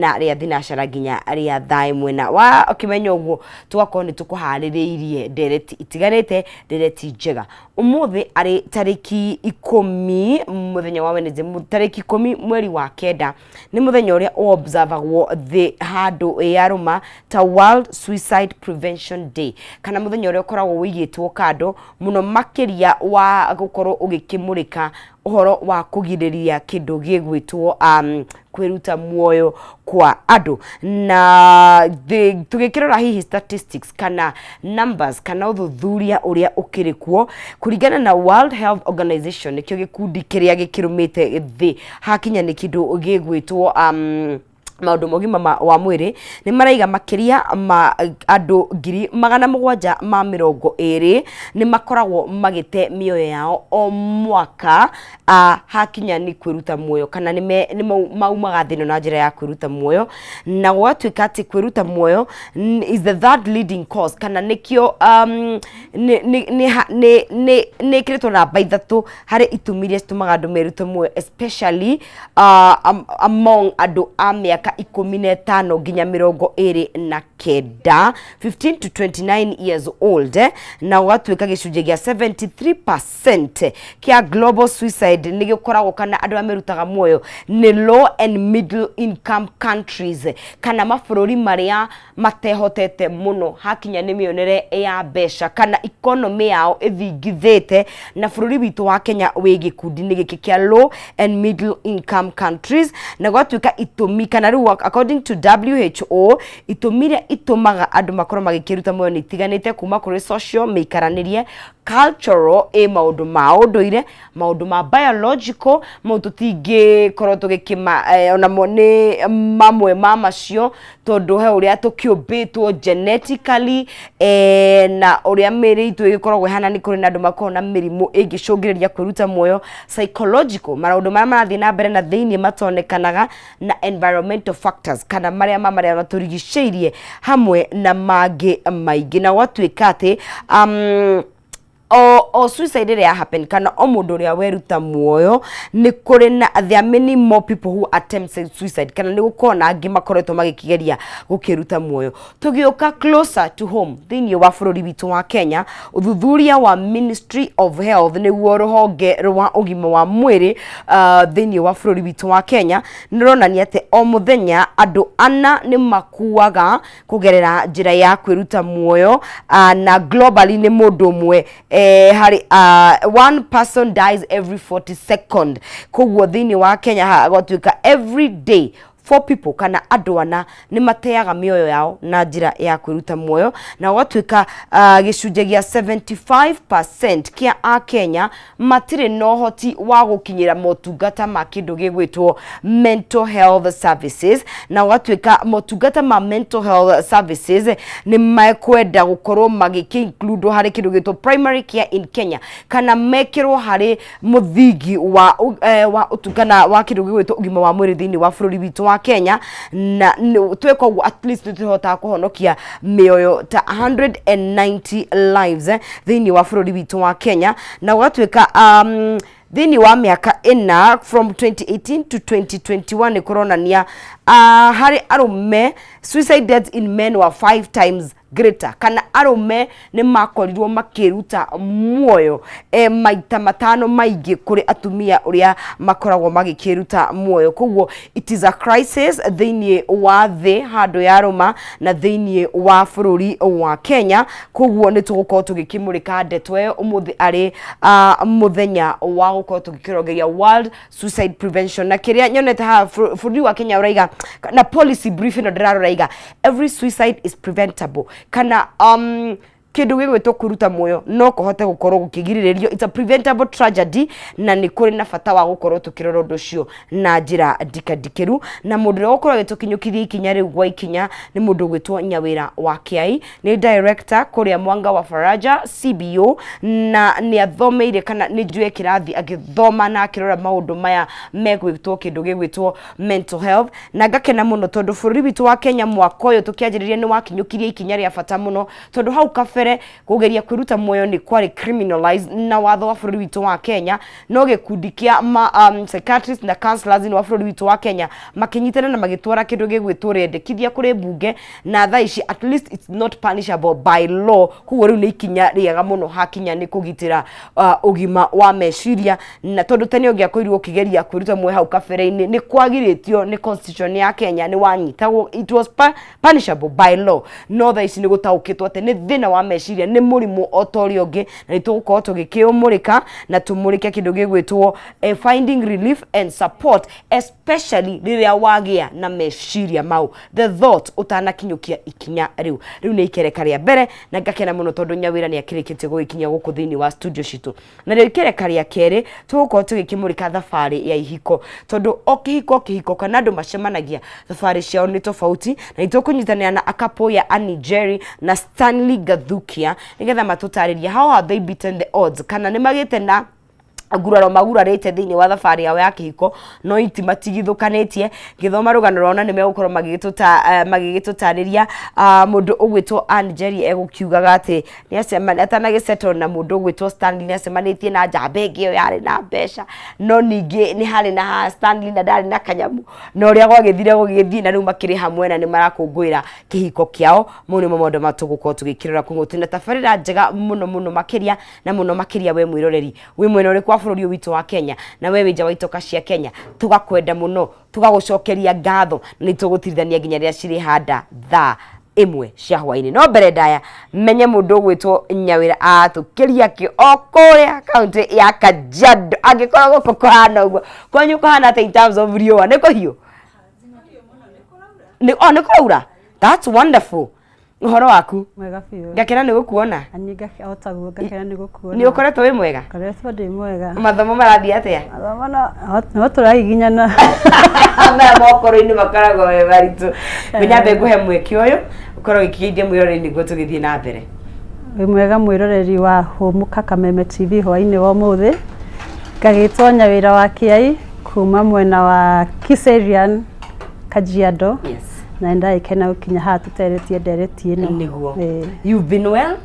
Rĩa thinacara nginya rĩa thaa 1, na wa ũkĩmenya ũguo tũgakorwo nĩ tũkũharĩrĩirie ndereti itiganĩte, ndereti njega. Ũmũthĩ arĩ tarĩki 10, mũthenya wa Wednesday, tarĩki 10 mweri wa 9, nĩ mũthenya ũrĩa ũobservagwo thĩ handũ yarũma ta World Suicide Prevention Day, kana mũthenya ũrĩa ũkoragwo ũigĩtwo kando mũno makĩria wa gũkorwo ũgĩkĩmũrĩka ũhoro wa kũgirĩrĩria kĩndũ gĩgwĩtwo kwĩruta muoyo kwa andũ. Na tũgĩkĩrora hihi statistics kana numbers kana ũthuthuria ũrĩa ũkĩrĩ kuo kũringana na World Health Organization, nĩkĩo gĩkundi kĩrĩa gĩkĩrũmĩte thĩ hakinya nĩ kĩndũ gĩgwĩtwo maũndũ ma ũgima wa mwĩrĩ, nĩ maraiga makĩria ma andũ 720,000 nĩ makoragwo magĩte mĩoyo yao o mwaka hakinya nĩ kwĩruta muoyo, kana nĩ maumaga thĩ ĩno na njĩra ya kwĩruta muoyo. Na gũgatuĩka atĩ kwĩruta muoyo is the third leading cause, kana nĩkĩo nĩ ĩkĩrĩtwo namba 3 harĩ itũmi iria citũmaga andũ merute muoyo, especially among andũ a mĩaka 15 nginya 29, 15 to 29 years old. Na gũgatuĩka gĩcunjĩ gĩa 73% kĩa global suicide nĩ gĩkoragwo, kana andũ arĩa merutaga muoyo, nĩ low and middle income countries, kana mabũrũri marĩa matehotete mũno hakinya nĩ mĩonere ya mbeca kana economy yao ĩthingithĩte. Na bũrũri witũ wa Kenya wĩ gĩkundi-inĩ gĩkĩ kĩa low and middle income countries. Na gwatuĩka itũmi, kana rĩu according to WHO, itũmi iria itũmaga andũ makorwo magĩkĩruta muoyo nĩ itiganĩte, kuma kũrĩ social, mĩikaranĩrie, cultural, ĩ maũndũ ma ũndũire, maũndũ ma biological, mau tũtingĩkorwo tũgĩkĩma onamo nĩ mamwe ma macio, tondũ he ũrĩa tũkĩũmbĩtwo genetically na ũrĩa mĩĩrĩ itũ ĩgĩkoragwo ĩhana. Nĩ kũrĩ na andũ makoragwo na mĩrimũ ĩngĩcũngĩrĩria kwĩruta muoyo, psychological, maũndũ marĩa marathiĩ na mbere na thĩiniĩ matonekanaga, na environmental factors, kana marĩa ma marĩa matũrigicĩirie, hamwe na mangĩ maingĩ. Na gwatuĩka atĩ o suicide ĩrĩa ya happen, kana o mũndũ ũrĩa weruta muoyo, nĩ kũrĩ na, there are many more people who attempt suicide, kana nĩ gũkorwo na angĩ makoretwo magĩkĩgeria gũkĩruta muoyo. Tũgĩũka closer to home, thĩinĩ wa bũrũri witũ wa Kenya, ũthuthuria wa Ministry of Health, nĩguo rũhonge rwa ũgima wa mwĩrĩ thĩinĩ wa bũrũri witũ wa Kenya, nĩ rũronania atĩ o mũthenya andũ 4 nĩ makuaga kũgerera njĩra ya kwĩruta muoyo, na globally nĩ mũndũ ũmwe harĩ one person dies every 40 second. Koguo thĩinĩ wa Kenya gwatuĩka every day four people, kana andũ 4, nĩ mateaga mĩoyo yao na njĩra ya kwĩruta muoyo. Na gwatuĩka gĩcunjĩ gĩa 75% kĩa akenya matirĩ na ũhoti wa gũkinyĩra motungata ma kĩndũ gĩgwĩtwo mental health services. Na gwatuĩka motungata ma mental health services nĩ mekwenda gũkorwo magĩkĩ include harĩ kĩndũ gĩtwo primary care in Kenya, kana mekĩrwo harĩ mũthingi wa ũtungana wa kĩndũ gĩgwĩtwo ũgima wa mwĩrĩ thĩinĩ wa bũrũri witũ wa Kenya. Na tweka ũguo, at least nĩ tũhotaga kũhonokia mĩoyo ta 190 lives thĩinĩ wa bũrũri witũ wa Kenya. Na gũgatuĩka thĩinĩ wa mĩaka 4, from 2018 to 2021, nĩ kũronania harĩ arũme, suicide deaths in men were five times greater, kana arũme nĩ makorirwo makĩruta muoyo maita 5 maingĩ kũrĩ atumia ũrĩa makoragwo magĩkĩruta muoyo. Koguo it is a crisis thĩinĩ wa thĩ handũ ya rũma na thĩinĩ wa bũrũri wa Kenya. Koguo nĩ tũgũkorwo tũgĩkĩmũrĩka ndeto ĩyo ũmũthĩ arĩ mũthenya wa gũkorwo tũgĩkĩrongeria World Suicide Prevention. Na kĩrĩa nyonete haha, bũrũri wa Kenya ũraiga, na policy brief ĩno ndĩrarora iga, every suicide is preventable, kana kĩndũ gĩgwĩtwo kwĩruta muoyo no kũhote gũkorwo gũkĩgirĩrĩrio. It's a preventable tragedy, na nĩ kũrĩ na bata wa gũkorwo tũkĩrora ũndũ ũcio na njĩra ndikandikĩru. Na mũndũ ũrĩa ũgũkorwo agĩtũkinyũkithia ikinya rĩu gwa ikinya nĩ mũndũ ũgwĩtwo Nyawĩra wa Kĩai, nĩ director kũrĩa Mwanga wa Faraja CBO, na nĩ athomeire, kana nĩ njũĩ kĩrathi agĩthoma na akĩrora maũndũ maya megwĩtwo kĩndũ gĩgwĩtwo mental health. Na ngakena mũno tondũ bũrũri witũ wa Kenya mwaka ũyũ tũkĩanjĩrĩria nĩ wakinyũkirie ikinya rĩa bata mũno, tondũ hau kabere Kabere kũgeria kwĩruta muoyo nĩ kwarĩ criminalized na watho wa bũrũri witũ wa Kenya, no gĩkundi kĩa ma, psychiatrists na counselors thĩinĩ wa bũrũri witũ wa Kenya makĩnyitana na magĩtwara kĩndũ gĩgwĩtwo rĩendekithia kũrĩ mbunge, na thaa ici at least it's not punishable by law. Koguo rĩu nĩ ikinya rĩega mũno hakinya nĩ kũgitĩra ũgima wa meciria, na tondũ tene ũngĩakorirwo ũkĩgeria kwĩruta muoyo hau kabere-inĩ nĩ kwagirĩtio nĩ constitution ya Kenya, nĩ wanyitagwo, it was punishable by law. No thaa ici nĩ gũtaũkĩtwo atĩ nĩ thĩna wa meciria, nĩ mũrimũ o ta ũrĩa ũngĩ, na nĩ tũgũkorwo tũgĩkĩũmũrĩka na tũmũrĩke kĩndũ gĩgwĩtwo finding relief and support, especially rĩrĩa wagĩa na meciria mau, the thought, ũtanakinyũkia ikinya rĩu. Rĩu nĩ ikereka rĩa mbere, na ngakena mũno tondũ Nyawĩra nĩ akĩrĩkĩtie gũgĩkinya gũkũ thĩinĩ wa studio citũ. Na rĩo ikereka rĩa kerĩ tũgũkorwo tũgĩkĩmũrĩka thabarĩ ya ihiko, tondũ o kĩhiko kĩhiko kana andũ macemanagia thabarĩ ciao nĩ tofauti, na nĩ tũkũnyitanĩra na akapo ya Annie Jerry na Stanley Gathukia nĩgetha matũtarĩrie how have they beaten the odds, kana nĩ magĩte na nguraro magurarĩte thĩinĩ wa thabarĩ yao ya kĩhiko no itimatigithũkanĩtie. Ngĩthoma rũgano rwao na nĩ megũkorwo magĩgĩtũtarĩria. Mũndũ ũgwĩtwo Ann Jerry egũkiugaga atĩ nĩ atanagĩsettle na mũndũ ũgwĩtwo Stanley nĩ acemanĩtie na njamba ĩngĩ ĩyo yarĩ na mbeca, no ningĩ nĩ harĩ na Stanley na ndarĩ na kanyamu, na ũrĩa gwagĩthire gũgĩthiĩ, na rĩu makĩrĩ hamwe na nĩ marakũngũĩra kĩhiko kĩao. Mau nĩmo maũndũ ma tũgũkorwo tũgĩkĩrora kũguo twĩna tabarĩra njega mũno mũno makĩria, na mũno makĩria we mwĩroreri wĩ mwena ũrĩkũ wa bũrũri ũyũ witũ wa Kenya, na we wĩ nja wa itoka cia Kenya, tũgakwenda mũno, tũgagũcokeria ngatho, na nĩ tũgũtirithania nginya rĩrĩa cirĩhanda thaa 1 cia hwainĩ. No mbere ndaya menye mũndũ ũgwĩtwo Nyawĩra atũkĩria kĩ o kũrĩa kaunti ya Kajiado, angĩkorwo gũkũ kũhana ũguo, kwanyu kũhana atĩa in terms of riũa? Nĩ kũhiũ nĩ oh, nĩ kũraura. That's wonderful. Ũhoro waku? Mwega biũ. Ngakena nĩ gũkuona. Naniĩ o taguo, ngakena nĩ gũkuona. Nĩ ũkoretwo wĩ mwega? Ngoretwo ndĩ mwega. Mathomo marathiĩ atĩa? Mathomo no tũragiginyana. Maya mokoro-inĩ makoragwo me maritũ. Ngũnyambe ngũhe mweke ũyũ ũkorwo ũgĩkĩgeithia mwĩroreri nĩguo tũgĩthiĩ na mbere. Wĩ mwega mwĩroreri wa Hũmũka Kameme TV hwainĩ wa ũmũthĩ. Ngagĩtwo Nyawĩra wa Kĩai kuma mwena wa Kiserian, Kajiado. Na nĩndagĩkena gũkinya haha tũteretie ndereti ĩno. Nĩguo. You've been well?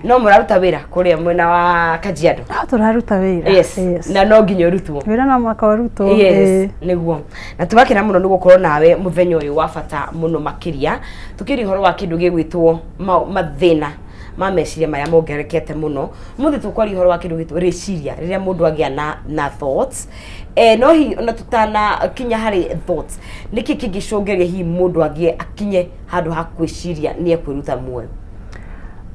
No mũraruta wĩra kũrĩa mwena wa Kajiado? No tũraruta wĩra. Yes. Na no nginya ũrutwo. Wĩra no mũhaka ũrutwo. Yes, nĩguo. Na tũgakena mũno nĩ gũkorwo nawe mũthenya ũyũ wa bata mũno makĩria tũkĩria ũhoro wa kĩndũ gĩgwĩtwo mathĩna ma meciria marĩa mongererekete mũno. Mũthĩ tũkwaria ũhoro wa kĩndũ gĩtwo rĩciria rĩrĩa mũndũ agĩa na thoughts. No hihi ona tutana kinya harĩ thoughts, nĩkĩ kĩngĩcũngĩrĩria hihi mũndũ agĩe akinye handũ ha kwĩciria nĩ ekwĩruta muoyo?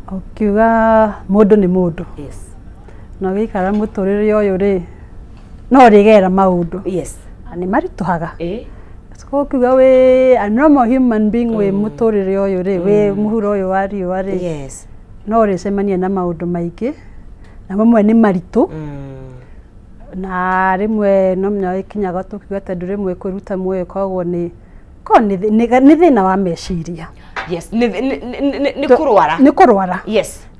Ũkiuga mũndũ nĩ mũndũ. Na ũgĩikara mũtũrĩre ũyũ rĩ, no ũrĩgerera maũndũ. Na nĩ maritũhaga. Ũkiuga wĩ a normal human being wĩ mũtũrĩre ũyũ rĩ, wĩ mũhuro ũyũ wa riũa rĩ, no ũrĩcemania na maũndũ maingĩ, na mamwe nĩ maritũ. Na rĩmwe no mũnya ĩkinyaga tũkiuga tondũ rĩmwe kwĩruta muoyo ĩkoragwo nĩ korwo nĩ thĩna wa meciria. Yes, nĩ kũrwara. Nĩ kũrwara.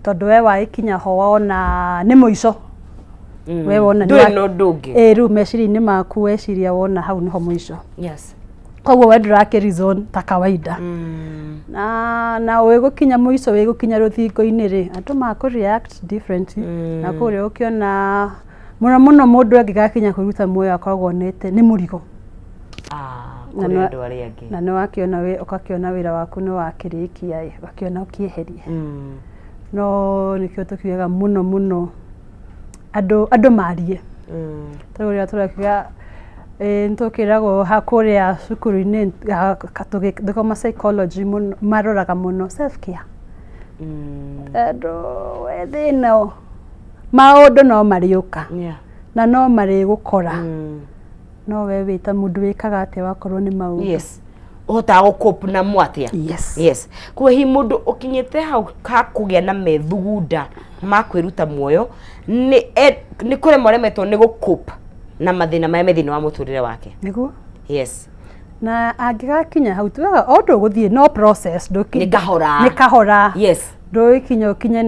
Tondũ we wagĩkinya ho wona nĩ mũico. We wona ndũrĩ na ũndũ ũngĩ. Ĩĩ, rĩu meciria-inĩ maku weciria wona hau nĩho mũico. Koguo we ndũrakĩ reason ta kawaida. Na wĩgũkinya mũico, wĩgũkinya rũthingo-inĩ rĩ, andũ makũ react differently. Na kũrĩa ũkĩona mũno mũno mũndũ angĩgakinya kwĩruta muoyo akoragwo onete nĩ mũrigo. Kũrĩ andũ arĩa angĩ. Na nĩ wakĩona ũgakĩona wĩra waku nĩ wakĩrĩkia ĩ, ũgakĩona ũkĩeherie. No nĩkĩo tũkiugaga mũno mũno andũ marie. Tarĩu ũrĩa tũrakiuga nĩ tũkĩragwo kũrĩa cukuru-inĩ tũgĩthoma psychology mũno maroraga mũno self care. Tondũ we thĩna maũndũ no marĩũka na no marĩgũkora. No we wĩ ta mũndũ wĩkaga atĩa wakorwo nĩ maũndũ? Yes. Ũhotaga gũ cope namo atĩa? Yes. Yes. Koguo hihi mũndũ ũkinyĩte hau ha kũgĩa na methugunda ma kwĩruta muoyo nĩ kũremwo aremetwo nĩ gũ cope na mathĩna marĩa me thĩinĩ wa mũtũrĩre wake. Nĩguo. Yes. Na angĩgakinya hau tugaga o ndũgũthiĩ no process. Nĩ kahora. Nĩ kahora. Yes. Ndũgĩkinya ũkinye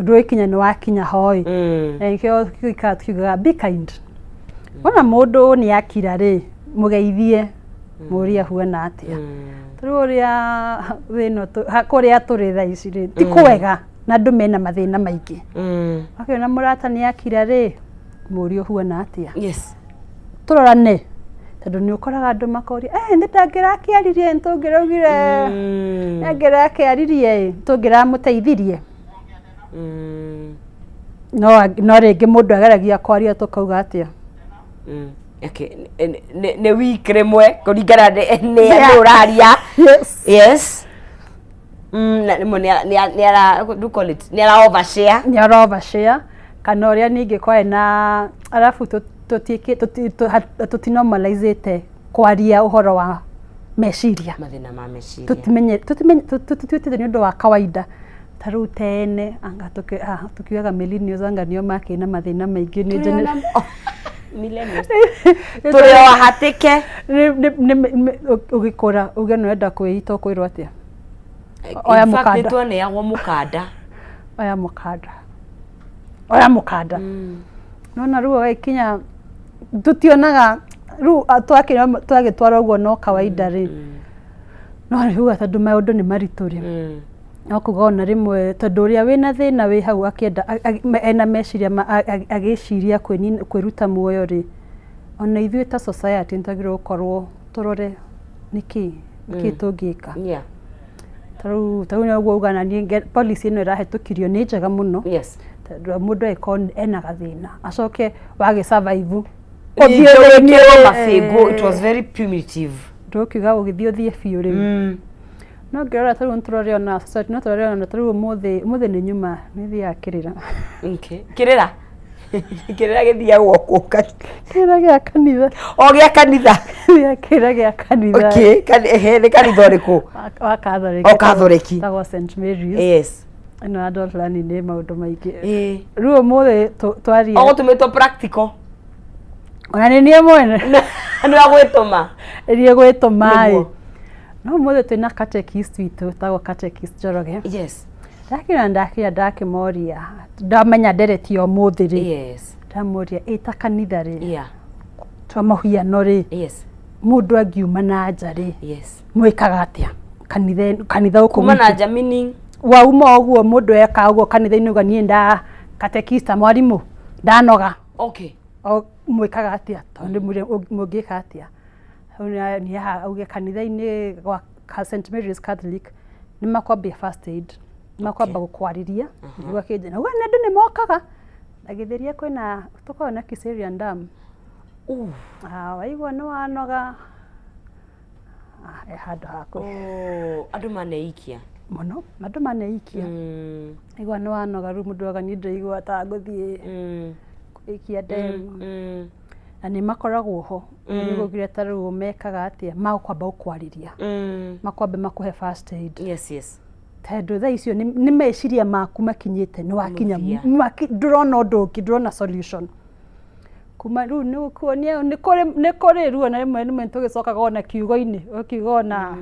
ndũgĩkinya nĩ wakinya ho ĩ. Na nĩkĩo tũikaraga tukiugaga be kind. Wona mũndũ nĩ akira rĩ, mũgeithie, mũrie ahuana atĩa. Tarĩu ũrĩa thĩna kũrĩa tũrĩ thaa ici rĩ, ti kwega. Na andũ mena mathĩna maingĩ. Wakĩona mũrata nĩ akira rĩ, mũrie ũhuana atĩa. Tũrorane, tondũ nĩ ũkoraga andũ makoria, eh, nĩ ndangĩrakĩaririe, nĩ tũngĩraugire, nĩ angĩrakĩaririe ĩ, tũngĩramũteithirie. No no rĩngĩ mũndũ ageragia kwaria tũkauga atĩa. Okay, nĩ week rĩmwe kũringana nĩ nĩ ũraria. Yes. Na rĩmwe nĩ ara, do call it, nĩ ara overshare. Nĩ ara overshare, kana ũrĩa ningĩ kwarĩ na arabu tũtinormalizĩte kwaria ũhoro wa meciria. Mathĩna ma meciria. Tũtimenye, tũtituĩte nĩ ũndũ wa kawaida. Ta rĩu tene anga tũkiugaga millennials anga nĩo makĩrĩ na mathĩna maingĩ nĩ Millennials. Tũrĩ o ahatĩke. Ũgĩkũra uge nĩ ũrenda kwĩita ũkwĩrwo atĩa? Oya In fact, mũkanda. nĩtwaneagwo mũkanda. Oya mũkanda. Oya mũkanda. Nona rĩu ũgagĩkinya tũtionaga rĩu twagĩtwara ũguo no kawaida rĩ. No rĩu tondũ maũndũ nĩ maritũ rĩ, no kuga ona rĩmwe tondũ ũrĩa wĩna thĩna wĩ hau akĩenda ena meciria agĩciria kwĩruta muoyo rĩ, ona ithuĩ ta society nĩ twagĩrĩirwo gũkorwo tũrore nĩkĩ nĩkĩ tũngĩka. Ta rĩu nĩguo uga na niĩ policy ĩno ĩrahĩtũkirio nĩ njega mũno. Tondũ mũndũ angĩkorwo ena gathĩna acoke wagĩ survive ũthiĩ wĩkĩrwo mabĩngũ, it was very primitive. Ndũkiuga ũgĩthiĩ ũthiĩ biũ rĩu. No ngĩrora ta rĩu nĩtũrore ona society, no tũrore ona ta rĩu ũmũthĩ, ũmũthĩ nĩ nyuma nĩ thiaga kĩrĩra. Okay. Kĩrĩra? Kĩrĩra gĩthiagwo kũ? Kĩrĩra gĩa kanitha. O gĩa kanitha? Kĩrĩra gĩa kanitha. Okay. Ehe, nĩ kanitha ũrĩkũ? Wa Catholic. O Catholic. Wĩtagwo St Mary's. Ĩno ya andũ fulani nĩ maũndũ maingĩ. Rĩu ũmũthĩ twaria. Ũgũtũmĩtwo practical. Ona nĩ niĩ mwene. Nĩ wa gwĩtũma. Nĩ gwĩtũma ĩ. No ũmũthĩ twĩna catechist witũ wĩtagwo catechist Njoroge. Ndakĩra ndakĩra ndakĩmoria ndamenya ndereti ya ũmũthĩ rĩ. Ndamũria ĩ ta kanitha rĩ. Twa mũhiano rĩ. Mũndũ angiuma na nja rĩ. Mwĩkaga atĩa? Kanitha kanitha gũkũ. Kuma na nja meaning? Wauma ũguo mũndũ eka ũguo kanitha-inĩ uga niĩ nda katekista mwarimũ ndanoga. O mwĩkaga atĩa? Tondũ mũngĩka atĩa? Hau nĩ haha auge kanitha-inĩ gwa St Mary's Catholic nĩ makwambia first aid, nĩ makwamba gũkwarĩria nĩguo akĩnjĩra, na andũ nĩ mokaga na gĩthĩria kwĩna tũkoragwo na Kiserian Dam. Ah, waigua nĩ wanoga, ah, he handũ haku. Oh, andũ maneikia mũno, andũ maneikia. Waigua nĩ wanoga rĩu mũndũ auga niĩ ndĩraigua ta ngũthiĩ kwĩikia ndemu. Na nĩ makoragwo ho. Nĩ ũgire ta rĩu mekaga atĩa, magũkwamba gũkwarĩria. Makwambe makũhe first aid. Tondũ thaa icio nĩ meciria maku makinyĩte, nĩ wakinya, ndũrona ũndũ ũngĩ, ndũrona solution. Kuma rĩu nĩ ũkuonia nĩ kũrĩ nĩ kũrĩ ruo na rĩmwe rĩmwe tũgĩcokaga ona kiugo-inĩ, ũkiuga ona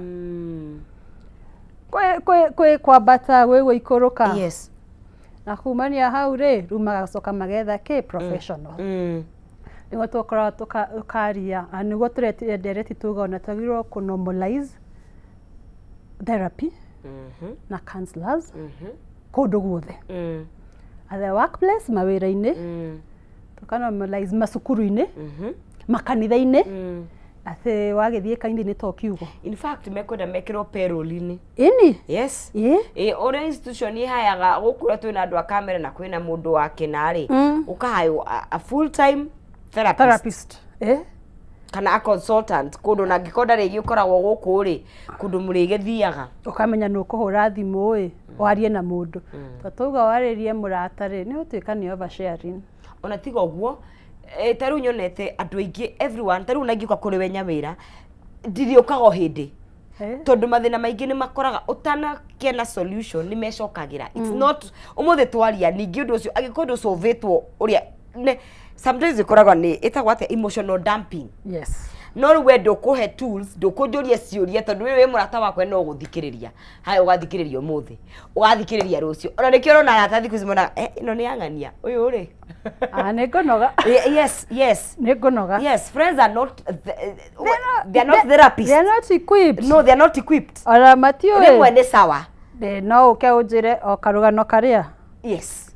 kwĩ kwĩ kwĩ kwambata gwĩ gũikũrũka. Na kumania hau rĩ, rĩu magacoka magetha kĩ professional. Nĩguo tũkoragwo tũkaria, na nĩguo tũretire ndereti tuga ona twagĩrĩirwo kũ normalize therapy na counselors kũndũ guothe. At the workplace, mawĩra-inĩ, tũka normalize macukuru-inĩ, makanitha-inĩ, atĩ wagĩthiĩ kanitha-inĩ to kiugo. In fact, mekwenda mekĩrwo payroll-inĩ. Ĩni. Yes. Ĩ. Ĩ, ũrĩa institution ĩhayaga gũkũ ũrĩa twĩna andũ a kamera na kwĩna mũndũ wa kĩna rĩ, ũkahaywo a full time therapist. Therapist. Ĩ. Kana a consultant kũndũ na angĩkorwo ndarĩ ũkoragwo gũkũ rĩ, kũndũ mũrĩgĩthiaga. Ũkamenya nĩ ũkũhũra thimũ ĩ, warie na mũndũ. To twauga warĩrie mũrata rĩ, nĩ ũgũtuĩka nĩ oversharing. Ona tiga ũguo, ta rĩu nyonete andũ aingĩ everyone, ta rĩu ona ingĩũka kũrĩ we Nyawĩra, ndirĩũkaga o hĩndĩ. Tondũ mathĩna maingĩ nĩ makoraga ũtanakĩa na solution nĩ mecokagĩra. It's not ũmũthĩ twaria ningĩ ũndũ ũcio angĩkorwo ndũ solvĩtwo ũrĩa sometimes ĩkoragwo nĩ ĩtagwo atĩa, emotional dumping. No rĩu we ndũkũhe tools, ndũkũnjũria ciũria tondũ we wĩ mũrata wakwa no gũthikĩrĩria. Haya ũgathikĩrĩria ũmũthĩ, ũgathikĩrĩria rũciũ. Ona nĩkĩo ũrona arata thikũ ici monaga, ĩno nĩ yang'ania, ũyũ rĩ. Ah, nĩ ngũnoga. Yes. Nĩ ngũnoga. Yes, friends are not, they are not therapists. They are not equipped. No, they are not equipped. Ona matiũĩ. Rĩmwe nĩ sawa. No ũke ũnjĩre o karũgano karĩa.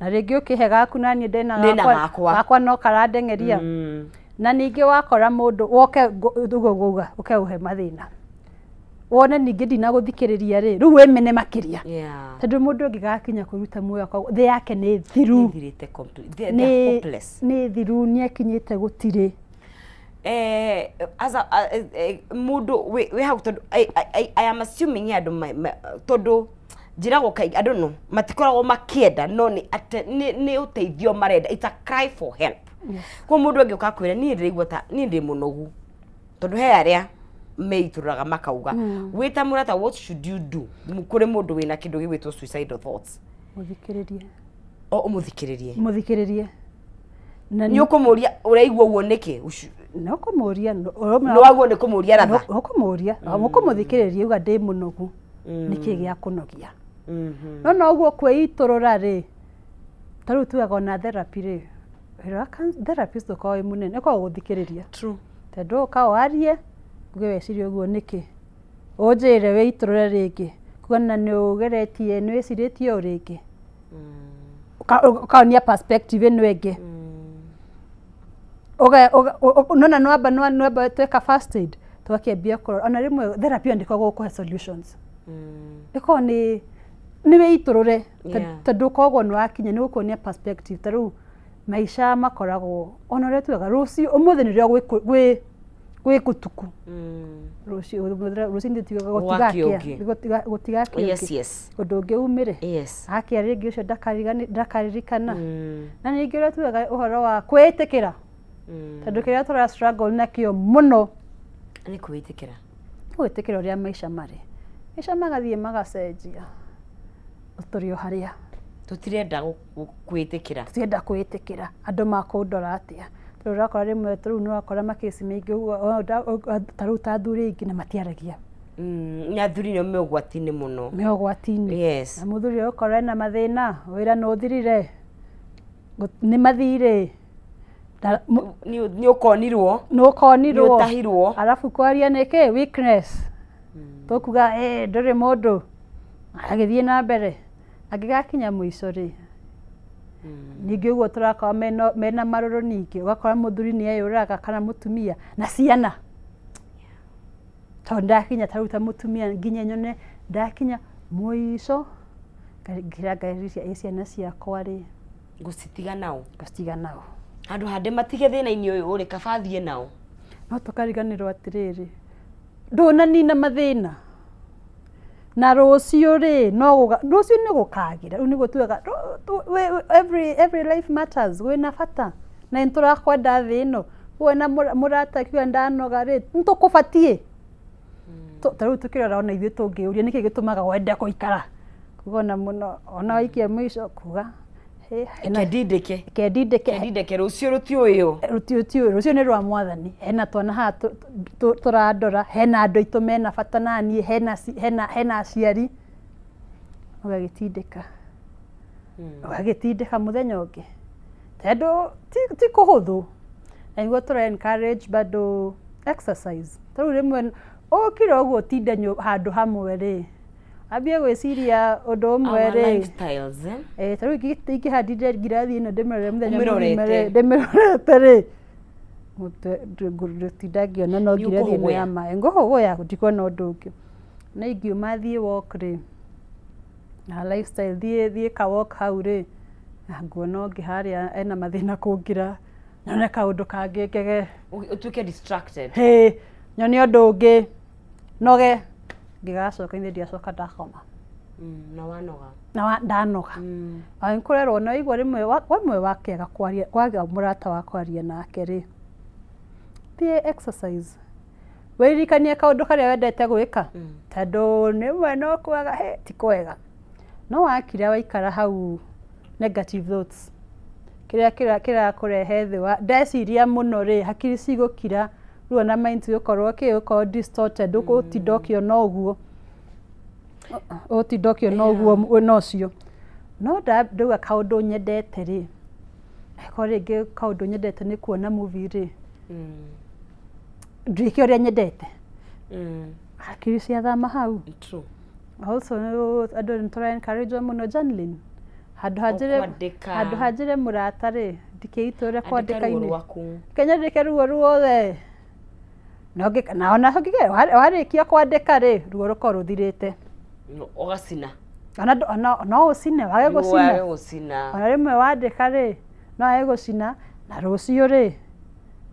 Na rĩngĩ ũkĩhe gaku naniĩ ndĩna Ndĩna gakwa. Gakwa no karandeng'eria. Na ningĩ wakora mũndũ woke ũguo ngauga ũke ũhe mathĩna, wone ningĩ ndinagũthikĩrĩria rĩ, rĩu wĩmene makĩria. Tondũ mũndũ angĩgakinya kwĩruta muoyo thĩ yake nĩ thiru. Ĩthirĩte complete. They're hopeless. Nĩ thiru, nĩ akinyĩte gũtirĩ. As a, mũndũ wĩ hau tondũ I am assuming he andũ tondũ njĩragwo kaingĩ, I don't know, matikoragwo makĩenda no nĩ nĩ ũteithio marenda, it's a cry for help. Koguo mũndũ angĩũka akwĩre niĩ ndĩraigua ta niĩ ndĩ mũnogu, tondũ he arĩa meitũrũraga makauga, wĩ ta mũrata, what should you do kũrĩ mũndũ wĩna kĩndũ gĩgwĩtwo suicidal thoughts? Mũthikĩrĩrie. O ũmũthikĩrĩrie. Mũthikĩrĩrie. Na nĩ ũkũmũria ũraigua ũguo nĩkĩ? No kũmũria. Nĩ waguo nĩ kũmũria ratha. Ũkũmũria, ũkũmũthikĩrĩria uga ndĩ mũnogu, nĩkĩ gĩa kũnogia? No noguo kwĩitũrũra rĩ, ta rĩu tugaga ona therapy rĩ, wĩra wa therapist ũkoragwo wĩ mũnene, ũkoragwo gũthikĩrĩria. Tondũ ũka warie, uge weciria ũguo nĩkĩ, ũnjĩre wĩitũrũre rĩngĩ, kuona nĩ ũgeretie, nĩ wĩcirĩtie ũũ rĩngĩ, ũkaonia perspective ĩno ĩngĩ. Nona nwamba nwamba tweka first aid, tũgakĩambia kũrora, ona rĩmwe therapy ĩyo ndĩkoragwo gũkũhe solutions. Ĩkoragwo nĩ wĩitũrũre, tondũ ũkoragwo nĩ wakinya nĩ gũkuonia perspective. Ta rĩu maica makoragwo ona ũrĩa tugaga rũciũ, ũmũthĩ nĩrĩo gwĩ gũtuku, rũciũ rũcinĩ tugaga Gwakĩa gũtigakĩa ũngĩ. Gũtigakĩa ũngĩ. Ũndũ ũngĩ umĩre. Akĩa rĩngĩ ũcio ndakaririkana. Na ningĩ ũrĩa tugaga ũhoro wa kwĩĩtĩkĩra, tondũ kĩrĩa tũra struggle nakĩo mũno nĩ kwĩĩtĩkĩra. Gwĩtĩkĩra ũrĩa maica marĩ, maica magathiĩ magacenjia, tũrĩ o harĩa. Tũtirenda kwĩĩtĩkĩra. Tũtirenda kwĩĩtĩkĩra, andũ makũndora atĩa? Tondũ ũrakora rĩmwe ta rĩu nĩ ũrakora makĩci maingĩ ũguo, ta rĩu ta athuri aingĩ na matiaragia. Na athuri nĩo me ũgwati-inĩ mũno. Me ũgwati-inĩ. Na mũthuri ũgũkora ena mathĩna, wĩra nĩ ũthirire, nĩ mathirĩ. Nĩ ũkonirwo. Nĩ ũkonirwo. Nĩ ũtahirwo. Arabu kwaria nĩ kĩ? Weakness. Tũkuga ndũrĩ mũndũ, agĩthiĩ na mbere. Angĩgakinya mũico rĩ, ningĩ ũguo tũrakora mena marũrũ ningĩ, ũgakora mũthuri nĩ eyũraga kana mũtumia na ciana. Tondũ ndakinya ta rĩu ta mũtumia nginya nyone ndakinya mũico, ngĩra Ngai ĩ ciana ciakwa rĩ, ngũcitiga nao. Ngũcitiga nao. Handũ ha ndĩmatige thĩna-inĩ ũyũ rĩ, kaba thiĩ nao. No tũkariganĩrwo atĩrĩrĩ, ndũnanina mathĩna. Na rũciũ rĩ, no rũciũ nĩ gũkagĩra. Rĩu nĩguo tugaga every life matters, wĩna bata. Na nĩ tũrakwenda thĩ ĩno. Wona mũrata akiuga ndanoga rĩ, nĩ tũkũbatiĩ. Ta rĩu tũkĩrora ona ithuĩ tũngĩũria nĩkĩ gĩtũmaga wende gũikara. Kuga ona mũno, ona waikia mũico kuga reke ndindĩke. Reke ndindĩke. Reke ndindĩke, rũciũ rũtiũĩo. Rũtiũĩ, rũciũ nĩ rwa Mwathani. Hena twana haha tũrandora, hena andũ aitũ mena bata naniĩ, hena aciari. Ũgagĩtindĩka. Ũgagĩtindĩka mũthenya ũngĩ. Tondũ ti kũhũthũ. Na nĩguo tũra encourage bado exercise. Ta rĩu rĩmwe ũkire ũguo ũtinde handũ hamwe rĩ, ambie gwĩciria ũndũ ũmwe Our rĩ. lifestyles, eh? Ta rĩu ingĩhandire ngirathi ĩno ndĩmĩrore mũthenya Ũmĩrorete. mũgima rĩ, ndĩmĩrorete rĩ, mũtwe ngũtinda ngĩona no Nĩ ngirathi ĩno ya ũkũhũgũya. maĩ. Ngũhũgũya ndikuona ũndũ ũngĩ. No ingiuma thiĩ walk rĩ, na lifestyle thiĩ ka walk hau rĩ, na nguona ũngĩ harĩa ena mathĩna kũngĩra, nyone kaũndũ kangĩ ngege. Ũtuĩke distracted. Hĩ, nyone ũndũ ũngĩ, noge, ngĩgacoka ithe ndiacoka ndakoma. Na wanoga. Na ndanoga. Nĩ kũrerwo na waigua rĩmwe rĩmwe wakĩaga kwaria, waga mũrata wa kwaria nake rĩ, thiĩ exercise. Wĩririkanie kaũndũ karĩa wendete gwĩka, tondũ rĩmwe no kwaga, hĩ, ti kwega. No wakira waikara hau negative thoughts, kĩrĩa kĩrakũrehe thĩ, ndeciria mũno rĩ, hakiri cigũkira, rĩu ona mind cigũkorwo kĩ, ũgũkorwo distorted, ũgũtinda ũkĩona ũguo, ũgũtinda ũkĩona ũguo wĩna ũcio. No ndauga kaũndũ nyendete rĩ, angĩkorwo rĩngĩ kaũndũ nyendete nĩ kuona movie rĩ, nduĩke ũrĩa nyendete, hakiri ciathama hau. Also andũ nĩ tũra encourage mũno journaling. Handũ ha njĩre Kwandĩka. Handũ ha njĩre mũrata rĩ, ndikĩitũre Andĩka ruo kwandĩka-inĩ. Rwaku. Kenyandĩke ruo ruothe. Na ũngĩ na ona ũngĩ warĩkia kwandĩka rĩ, ruo rũkorwo rũthirĩte. Ũgacina. Ona ona no ũcine wage Ruo gũcina. wage gũcina. Ona rĩmwe wandĩka rĩ, no wage gũcina na rũciũ rĩ,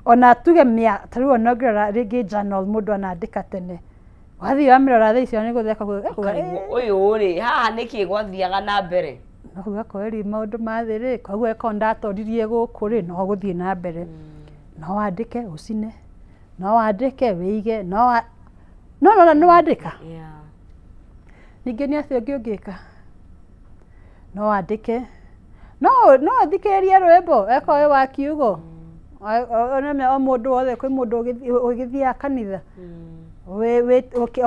ona tuge mĩa ta rĩu ona ũngĩrora rĩngĩ journal mũndũ anandĩka tene, wathiĩ wamĩrora thaa icio nĩ gũtheka Ũkarigwo, ũyũ rĩ, haha nĩkĩ gwathiaga na mbere? No kuga kweri maũndũ ma thĩ rĩ, koguo ĩkorwo ndatoririe gũkũ rĩ, no gũthiĩ na mbere. No wandĩke ũcine, no wandĩke wĩige, no wa no nona nĩ wandĩka. Ningĩ nĩ atĩa ũngĩ ũngĩka? No wandĩke, no no ũthikĩrĩrie rwĩmbo eko wĩ wa kiugo. O mũndũ wothe kwĩ mũndũ ũgĩthiaga kanitha, o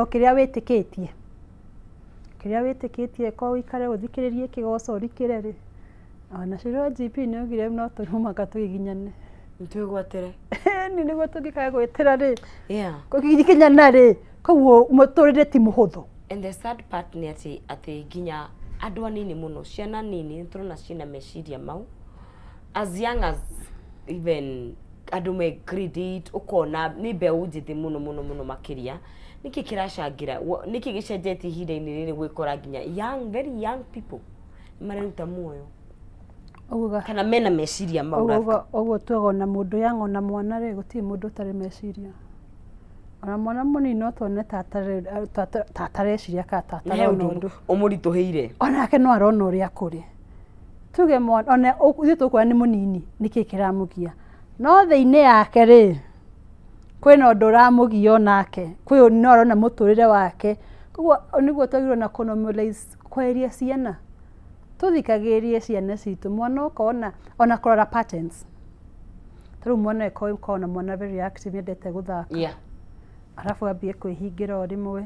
kĩrĩa wĩtĩkĩtie. Kĩrĩa wĩtĩkĩtie ko ũikare ũthikĩrĩrie kĩgoco ũrikĩre rĩ, ona Shiro GP nĩ augire no mũhaka tũgiginyane. Twĩgwatĩre. Ĩni nĩguo tũngĩkaga gwĩtĩra rĩ, kũgiginyana rĩ, koguo mũtũrĩre ti mũhũthũ. And the sad part nĩ atĩ nginya andũ anini mũno, ciana nini nĩ tũrona ciĩna meciria mau, as young as even andũ me grade 8, ũkona nĩ mbeũ njĩthĩ mũno mũno mũno makĩria. Nĩkĩ kĩracangĩra? Nĩkĩ gĩcenjetie ihinda-inĩ rĩrĩ gwĩkora nginya young, very young people nĩ mareruta muoyo kana mena meciria mau? Ũguo tuoga ona mũndũ young, ona mwana rĩ, gũtirĩ mũndũ ũtarĩ meciria. Ona mwana mũnini no tuone ta atareciria kana ta Na he atarona ũndũ ũndũ. Ũmũritũhĩire. Onake no arona ũrĩa kũrĩ. Tuge mwana, ona ithuĩ tũkuona nĩ mũnini, nĩkĩ kĩramũgia? No thĩinĩ yake rĩ, kwĩna ũndũ ũramũgia onake, kwĩ no arona mũtũrĩre wake. Koguo nĩguo twagĩrĩirwo na kũ normalize kwarĩria ciana. Tũthikagĩrĩrie ciana citũ, mwana ũkona, ona kũrora patterns. Ta rĩu mwana ũkoragwo na mwana very active, nĩendete gũthaka. Arabu ambie kwĩhingĩra o rĩmwe.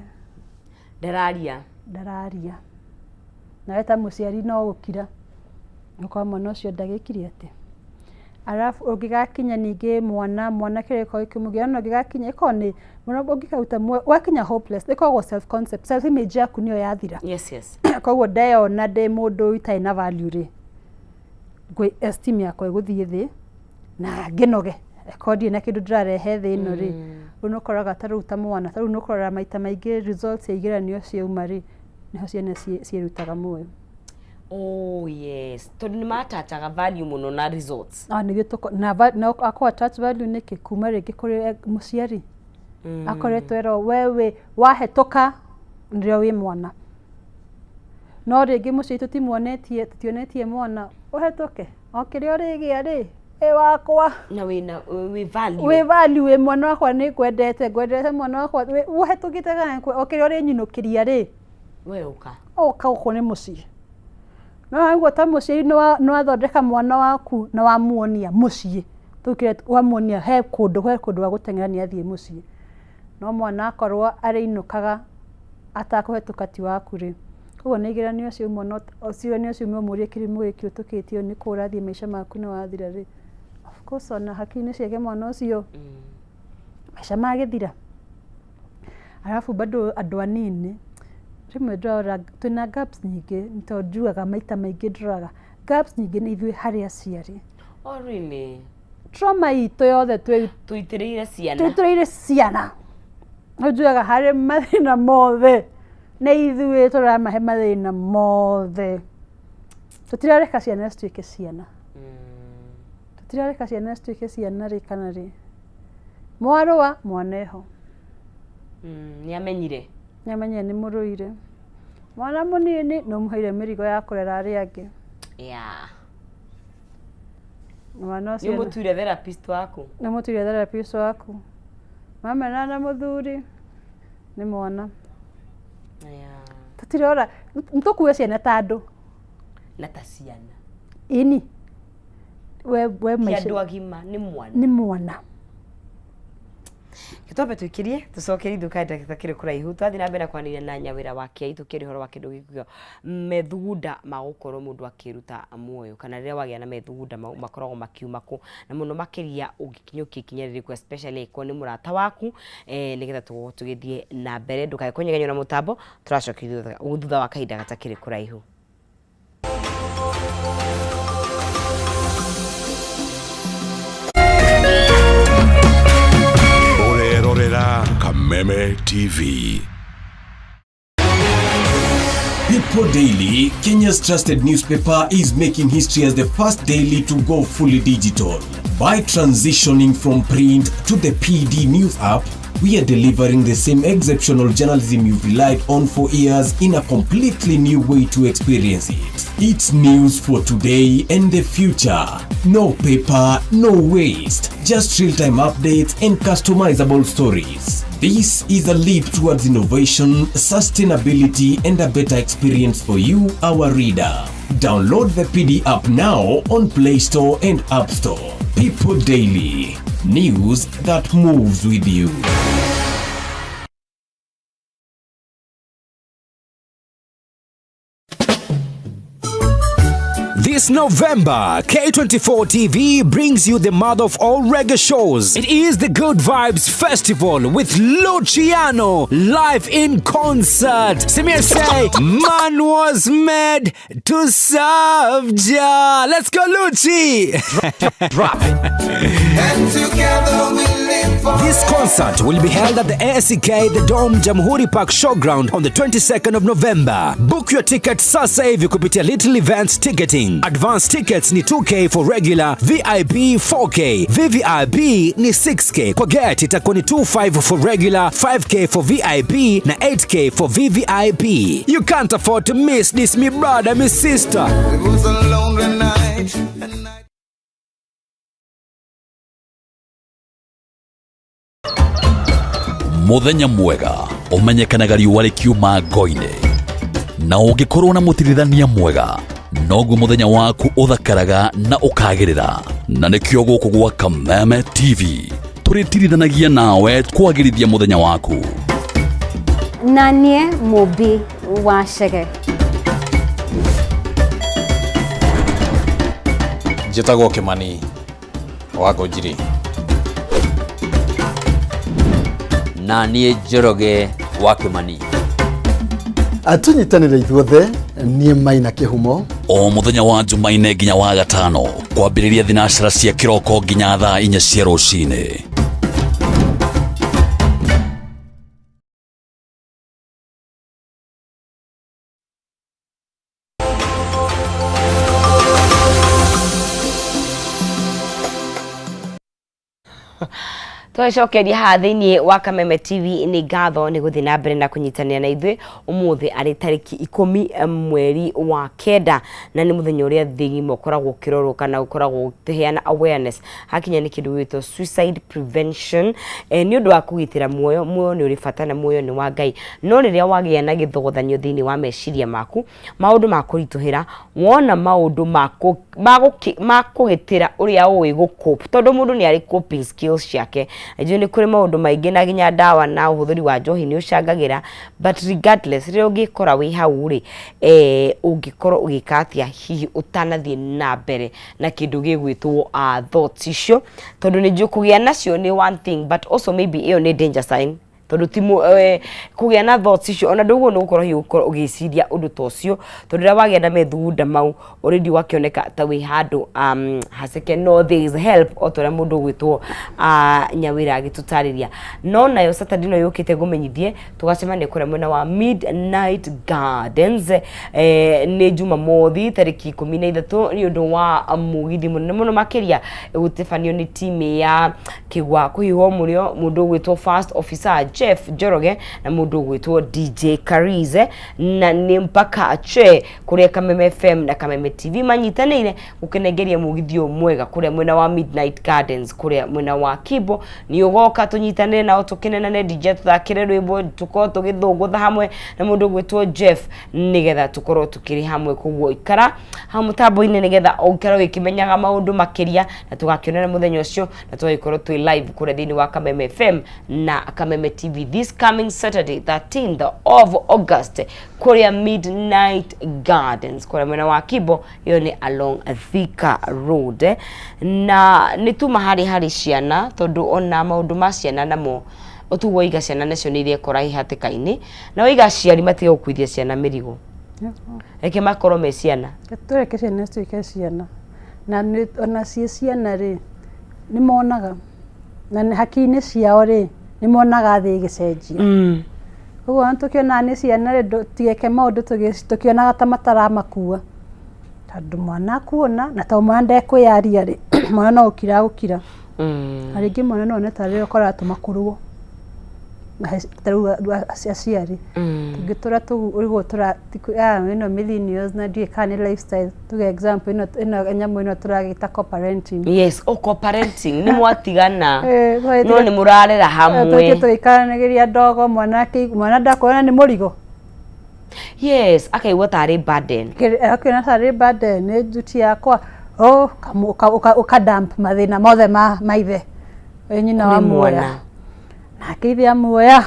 Ndararia. Ndararia. Nawe ta mũciari no gũkira. Ũkora mwana ũcio ndagĩkire atĩa. Arabu ũngĩgakinya ningĩ mwana kĩrĩa gĩkoragwo gĩkĩmũgia, ona ũngĩgakinya ĩkoragwo nĩ mũno ũngĩkaruta muoyo, wakinya hopeless, ĩkoragwo self concept, self image yaku nĩyo yathira. Koguo ndeyona ndĩ mũndũ itarĩ na value rĩ, esteem yakwa ĩgũthiĩ thĩ na ngĩnoge. Ĩkorwo ndirĩ na kĩndũ ndĩrarehe thĩ ĩno rĩ, rĩu nĩ ũkoraga ta rĩu ta mwana, ta rĩu nĩ ũkoraga maita maingĩ results cia igeranio ciauma rĩ, nĩho ciana ciĩrutaga muoyo. Oh yes, tondũ nĩ matataga value mũno na results. Ah, nĩguo na na akũ attach value nĩkĩ kuma rĩngĩ kũrĩ mũciari akoretwo erwo we wĩ wahetũka nĩrĩo wĩ mwana, no rĩngĩ mũciari tũtimuonetie, tũtionetie mwana ũhetũke o kĩrĩa ũrĩgĩa rĩ ĩ wakwa. Na wĩna wĩ value. Wĩ value, wĩ mwana wakwa, nĩ ngwendete, ngwendete mwana wakwa, ũhetũkĩte kana o kĩrĩa ũrĩnyinũkĩria rĩ, we ũka. Ũka gũkũ nĩ mũciĩ. No ũguo ta mũciari nĩ wathondeka mwana waku na wamuonia mũciĩ, tũkĩre wamuonia he kũndũ gwa gũteng'era nĩ athiĩ mũciĩ. No mwana akorwo arĩinũkaga atakũhetũka ti waku rĩ, koguo nĩ igeranio ciauma, no cigeranio ciauma ũmũrie kĩrimũ gĩkĩ ũtũkĩtio nĩ kũ ũrathiĩ maica maku nĩ wathira rĩ, of course ona hakiri-inĩ ciake mwana ũcio maica magĩthira. Arabu bado andũ anini rĩmwe ndĩrora twĩna gaps nyingĩ, nĩ tondũ njugaga maita maingĩ ndĩroraga gaps nyingĩ nĩ ithuĩ harĩ aciari. Oh really? Trauma itũ yothe twĩ tũitĩrĩire ciana. Tũitĩrĩire ciana. Rĩu njugaga harĩ mathĩna mothe nĩ ithuĩ tũramahe mathĩna mothe. Tũtirareka ciana cituĩke ciana. Tũtirareka ciana cituĩke ciana rĩ kana rĩ. Mwarũa mwana eho. Nĩ amenyire. Nĩ amenyire nĩ mũrũire. Mwana mũnini nĩ ũmũheire mĩrigo ya kũrera arĩa angĩ. Mwana Nĩ ũcio ũmũtuire therapist waku. Nĩ ũmũtuire therapist waku. Mamena na mũthuri nĩ mwana. Tũtirora nĩ tũkue ciana ta andũ. Na ta ciana. Ĩni. We Ti maica andũ agima, nĩ mwana. Nĩ mwana. Twambe tũikĩrie tũcokerie ithuĩ kahinda gatakĩrĩ kũraihu twathiĩ na mbere na kwaranĩria na Nyawĩra wa Kĩai tũkĩaria ũhoro wa kĩndũ gĩkĩo methugunda ma gũkorwo mũndũ akĩruta muoyo kana rĩrĩa wagĩa na methugunda mau makoragwo makiuma kũ na mũno makĩria ũngĩkinyũkia ikinya rĩrĩkũ especially angĩkorwo nĩ mũrata waku eh, nĩgetha tũgũkorwo tũgĩthiĩ na mbere ndũkae kũnyegenywo na mũtambo tũracokia thutha wa kahinda gatakĩrĩ kũraihu. Ũrerorera Kameme TV. People Daily, Kenya's trusted newspaper, is making history as the first daily to go fully digital. By transitioning from print to the PD News app, we are delivering the same exceptional journalism you've relied on for years in a completely new way to experience it. It's news for today and the future. No paper, no waste. Just real-time updates and customizable stories. This is a leap towards innovation, sustainability, and a better experience for you, our reader. Download the PD app now on Play Store and App Store. People Daily. News that moves with you. This November, K24 TV brings you the mother of all reggae shows. It is the Good Vibes Festival with Luciano live in concert. Simir say, man was made to serve Jah. Let's go, Lucci. Drop it. And together we live for This concert will be held at the ACK The Dome Jamhuri Park Showground on the 22nd of November. Book your ticket sasa hivi kupitia Little Events Ticketing. Advance tickets ni 2K for regular, VIP 4K, VVIP ni 6K. Kwa gate itakuwa ni 25 for regular, 5K for VIP na 8K for VVIP. You can't afford to miss this, me brother, me sister. It was a lonely night, and I Muthenya mwega ũmenyekanaga riũa rĩkiuma ngo-inĩ, na ũngĩkorwo na mũtirithania mwega noguo mũthenya waku ũthakaraga na ũkagĩrĩra. Na nĩkĩo gũkũ gwa Kameme TV tũrĩtirithanagia nawe kwagĩrithia mũthenya waku. Na niĩ Mũmbi wa Chege. Njĩtagwo Kĩmani wa Ngũnjiri. Na niĩ Njoroge wa Kĩmani. Tũnyitanĩre ithuothe, niĩ Maina Kĩhumo. O mũthenya wa Jumaine nginya wa gatano kwambĩrĩria thinacara cia kĩroko nginya thaa 4 cia rũcinĩ. Twacokeria haha thĩinĩ wa Kameme TV nĩ ngatho nĩ gũthiĩ na mbere na kũnyitanĩra na ithuĩ ũmũthĩ arĩ tarĩki 10 mweri wa 9, na nĩ mũthenya ũrĩa thĩ ng'ima ũkoragwo ũkĩrorwo kana ũkoragwo ũkĩheana awareness hakinya nĩ kĩndũ gĩgwĩtwo suicide prevention, nĩ ũndũ wa kũgitĩra muoyo. Muoyo nĩ ũrĩ bata na muoyo nĩ wa Ngai, no rĩrĩa wagĩa na gĩthogothanio thĩinĩ wa meciria maku, maũndũ ma kũritũhĩra, wona maũndũ ma kũgitĩra ũrĩa ũĩ gũcope, tondũ mũndũ nĩ arĩ coping skills ciake. Njũĩ nĩ kũrĩ maũndũ maingĩ na nginya ndawa na ũhũthĩri wa njohi nĩ ũcangagĩra, but regardless rĩrĩa ũngĩkora wĩ hau rĩ, ũngĩkorwo ũgĩka atĩa hihi ũtanathiĩ na mbere na kĩndũ gĩgwĩtwo thoughts icio, tondũ nĩ njũĩ kũgĩa nacio nĩ one thing, but also maybe ĩyo nĩ danger sign, tondũ ti kũgĩa na thoughts icio ona ndũguo nĩ gũkorwo hihi ũkorwo ũgĩciria ũndũ ta ũcio, tondũ rĩrĩa wagĩa na methugunda mau already wakĩoneka ta wĩ handũ haceke. No there is help o ta ũrĩa mũndũ ũgwĩtwo Nyawĩra agĩtũtarĩria. No nayo Saturday ĩno yũkĩte ngũmenyithie tũgacemania kũrĩa mwena wa Midnight Gardens, nĩ Jumamothi tarĩki 13, nĩ ũndũ wa mũgithi mũnene mũno makĩria gũtabanio nĩ timu ya Kĩgwa kũhiũhwo mũrĩo mũndũ ũgwĩtwo First Officer Jeff Njoroge na mũndũ ũgwĩtwo DJ Karize, na nĩ mpaka che kũrĩa Kameme FM na Kameme TV manyitanĩire gũkĩnengeria mũgithi ũyũ mwega kũrĩa mwena wa Midnight Gardens, kũrĩa mwena wa Kibo. Nĩ ũgoka tũnyitanĩre nao, tũkenenane, DJ tũthakĩre rwĩmbo, tũkorwo tũgĩthũngũtha hamwe na mũndũ ũgwĩtwo Jeff, nĩgetha tũkorwo tũkĩrĩ hamwe. Koguo ikara hau mũtambo-inĩ nĩgetha ũikare ũgĩkĩmenyaga maũndũ makĩria, na tũgakĩonana mũthenya ũcio na tũgagĩkorwo twĩ live kũrĩa thĩinĩ wa Kameme FM na Kameme TV this coming Saturday, 13th of August, kũrĩa Midnight Gardens, kũrĩa mwena wa Kibo. Ĩyo nĩ along Thika Road. Na nĩ tuma harĩ ciana, tondũ ona maũndũ ma ciana namo ũtuguo waiga ciana nacio nĩ irekora hatĩka-inĩ, na waiga aciari matige gũkuithia ciana mĩrigo, reke makorwo me ciana. Tũreke ciana cituĩke ciana, na ona ciĩ ciana rĩ, nĩ monaga na nĩ hakiri-inĩ ciao rĩ, nĩ monaga thĩ ĩgĩcenjia. Ũguo ona tũkĩonaga nĩ ciana rĩ, tigeke maũndũ tũkĩonaga ta mataramakua, tondũ mwana akuona, na tondũ mwana ndekwĩyaria rĩ, mwana no gũkira agũkira. Na rĩngĩ mwana no one tarĩ ũkoraga tũmakũrwo ta rĩu aciari tũngĩtũra ũguo ĩno millennials, na ndiũĩ kana nĩ lifestyle, tuge example ĩno nyamũ ĩno tũragĩta co-parenting. Yes, o co-parenting nĩ mwatigana no nĩ mũrarera hamwe. Tũke tũgĩikaranagĩria ndogo, mwana mwana ndakuona nĩ mũrigo. Yes, akaigua tarĩ burden. Akĩona tarĩ burden, nĩ duty yakwa, oh, ũka dump mathĩna mothe ma ithe wĩ nyina wa kũrĩ muoya mwana. Nake ithe amuoya.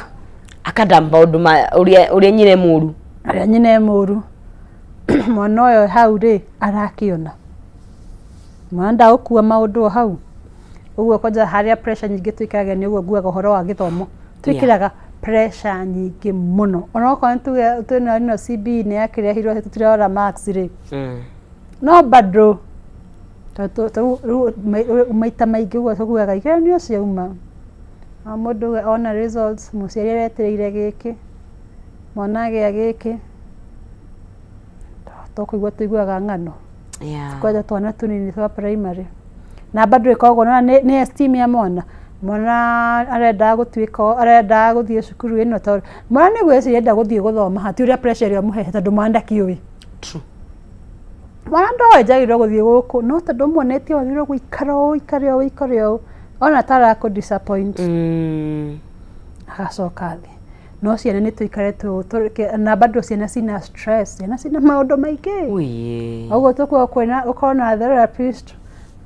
Akadump maũndũ ma ũrĩa nyina e mũru. Ũrĩa nyina e mũru. Mwana ũyũ hau rĩ, arakĩona mwana ndagũkua maũndũ o hau ũguo. Kwanja harĩa pressure nyingĩ twĩkĩraga nĩ ũguo nguaga ũhoro wa gĩthomo, twĩkĩraga pressure nyingĩ mũno, onokorwo nĩ tuge twĩna ĩno CBE nĩ yakĩrehirwo atĩ tũtirarora marks rĩ, no bado tondũ rĩu maita maingĩ ũguo tũguaga igeranio ciauma, o mũndũ ona results, mũciari aretereire gĩkĩ, mwana agĩa gĩkĩ, tũkũigua tũiguaga ng'ano. Kwanja twana tũnini twa primary, na bado ĩkoragwo na nĩ esteem ya mwana. Mwana arendaga gũtuĩka, arendaga gũthiĩ cukuru ĩno, tondũ mwana nĩ gwĩciria enda gũthiĩ gũthoma, hati ũrĩa pressure ĩrĩa ũmũhete, tondũ mwana ndakĩũĩ. Mwana ndoĩ njagĩrĩirwo gũthiĩ gũkũ, no tondũ ũmuonetie wagĩrĩirwo gũikara ũũ, ũikare ũũ, ũikare ũũ, ona tarakũ disappoint, agacoka thĩ. No ciana nĩ tũikare na bado ciana cina stress, ciana cina maũndũ maingĩ. Ũguo tũkuga kwĩna ũkorwo na therapist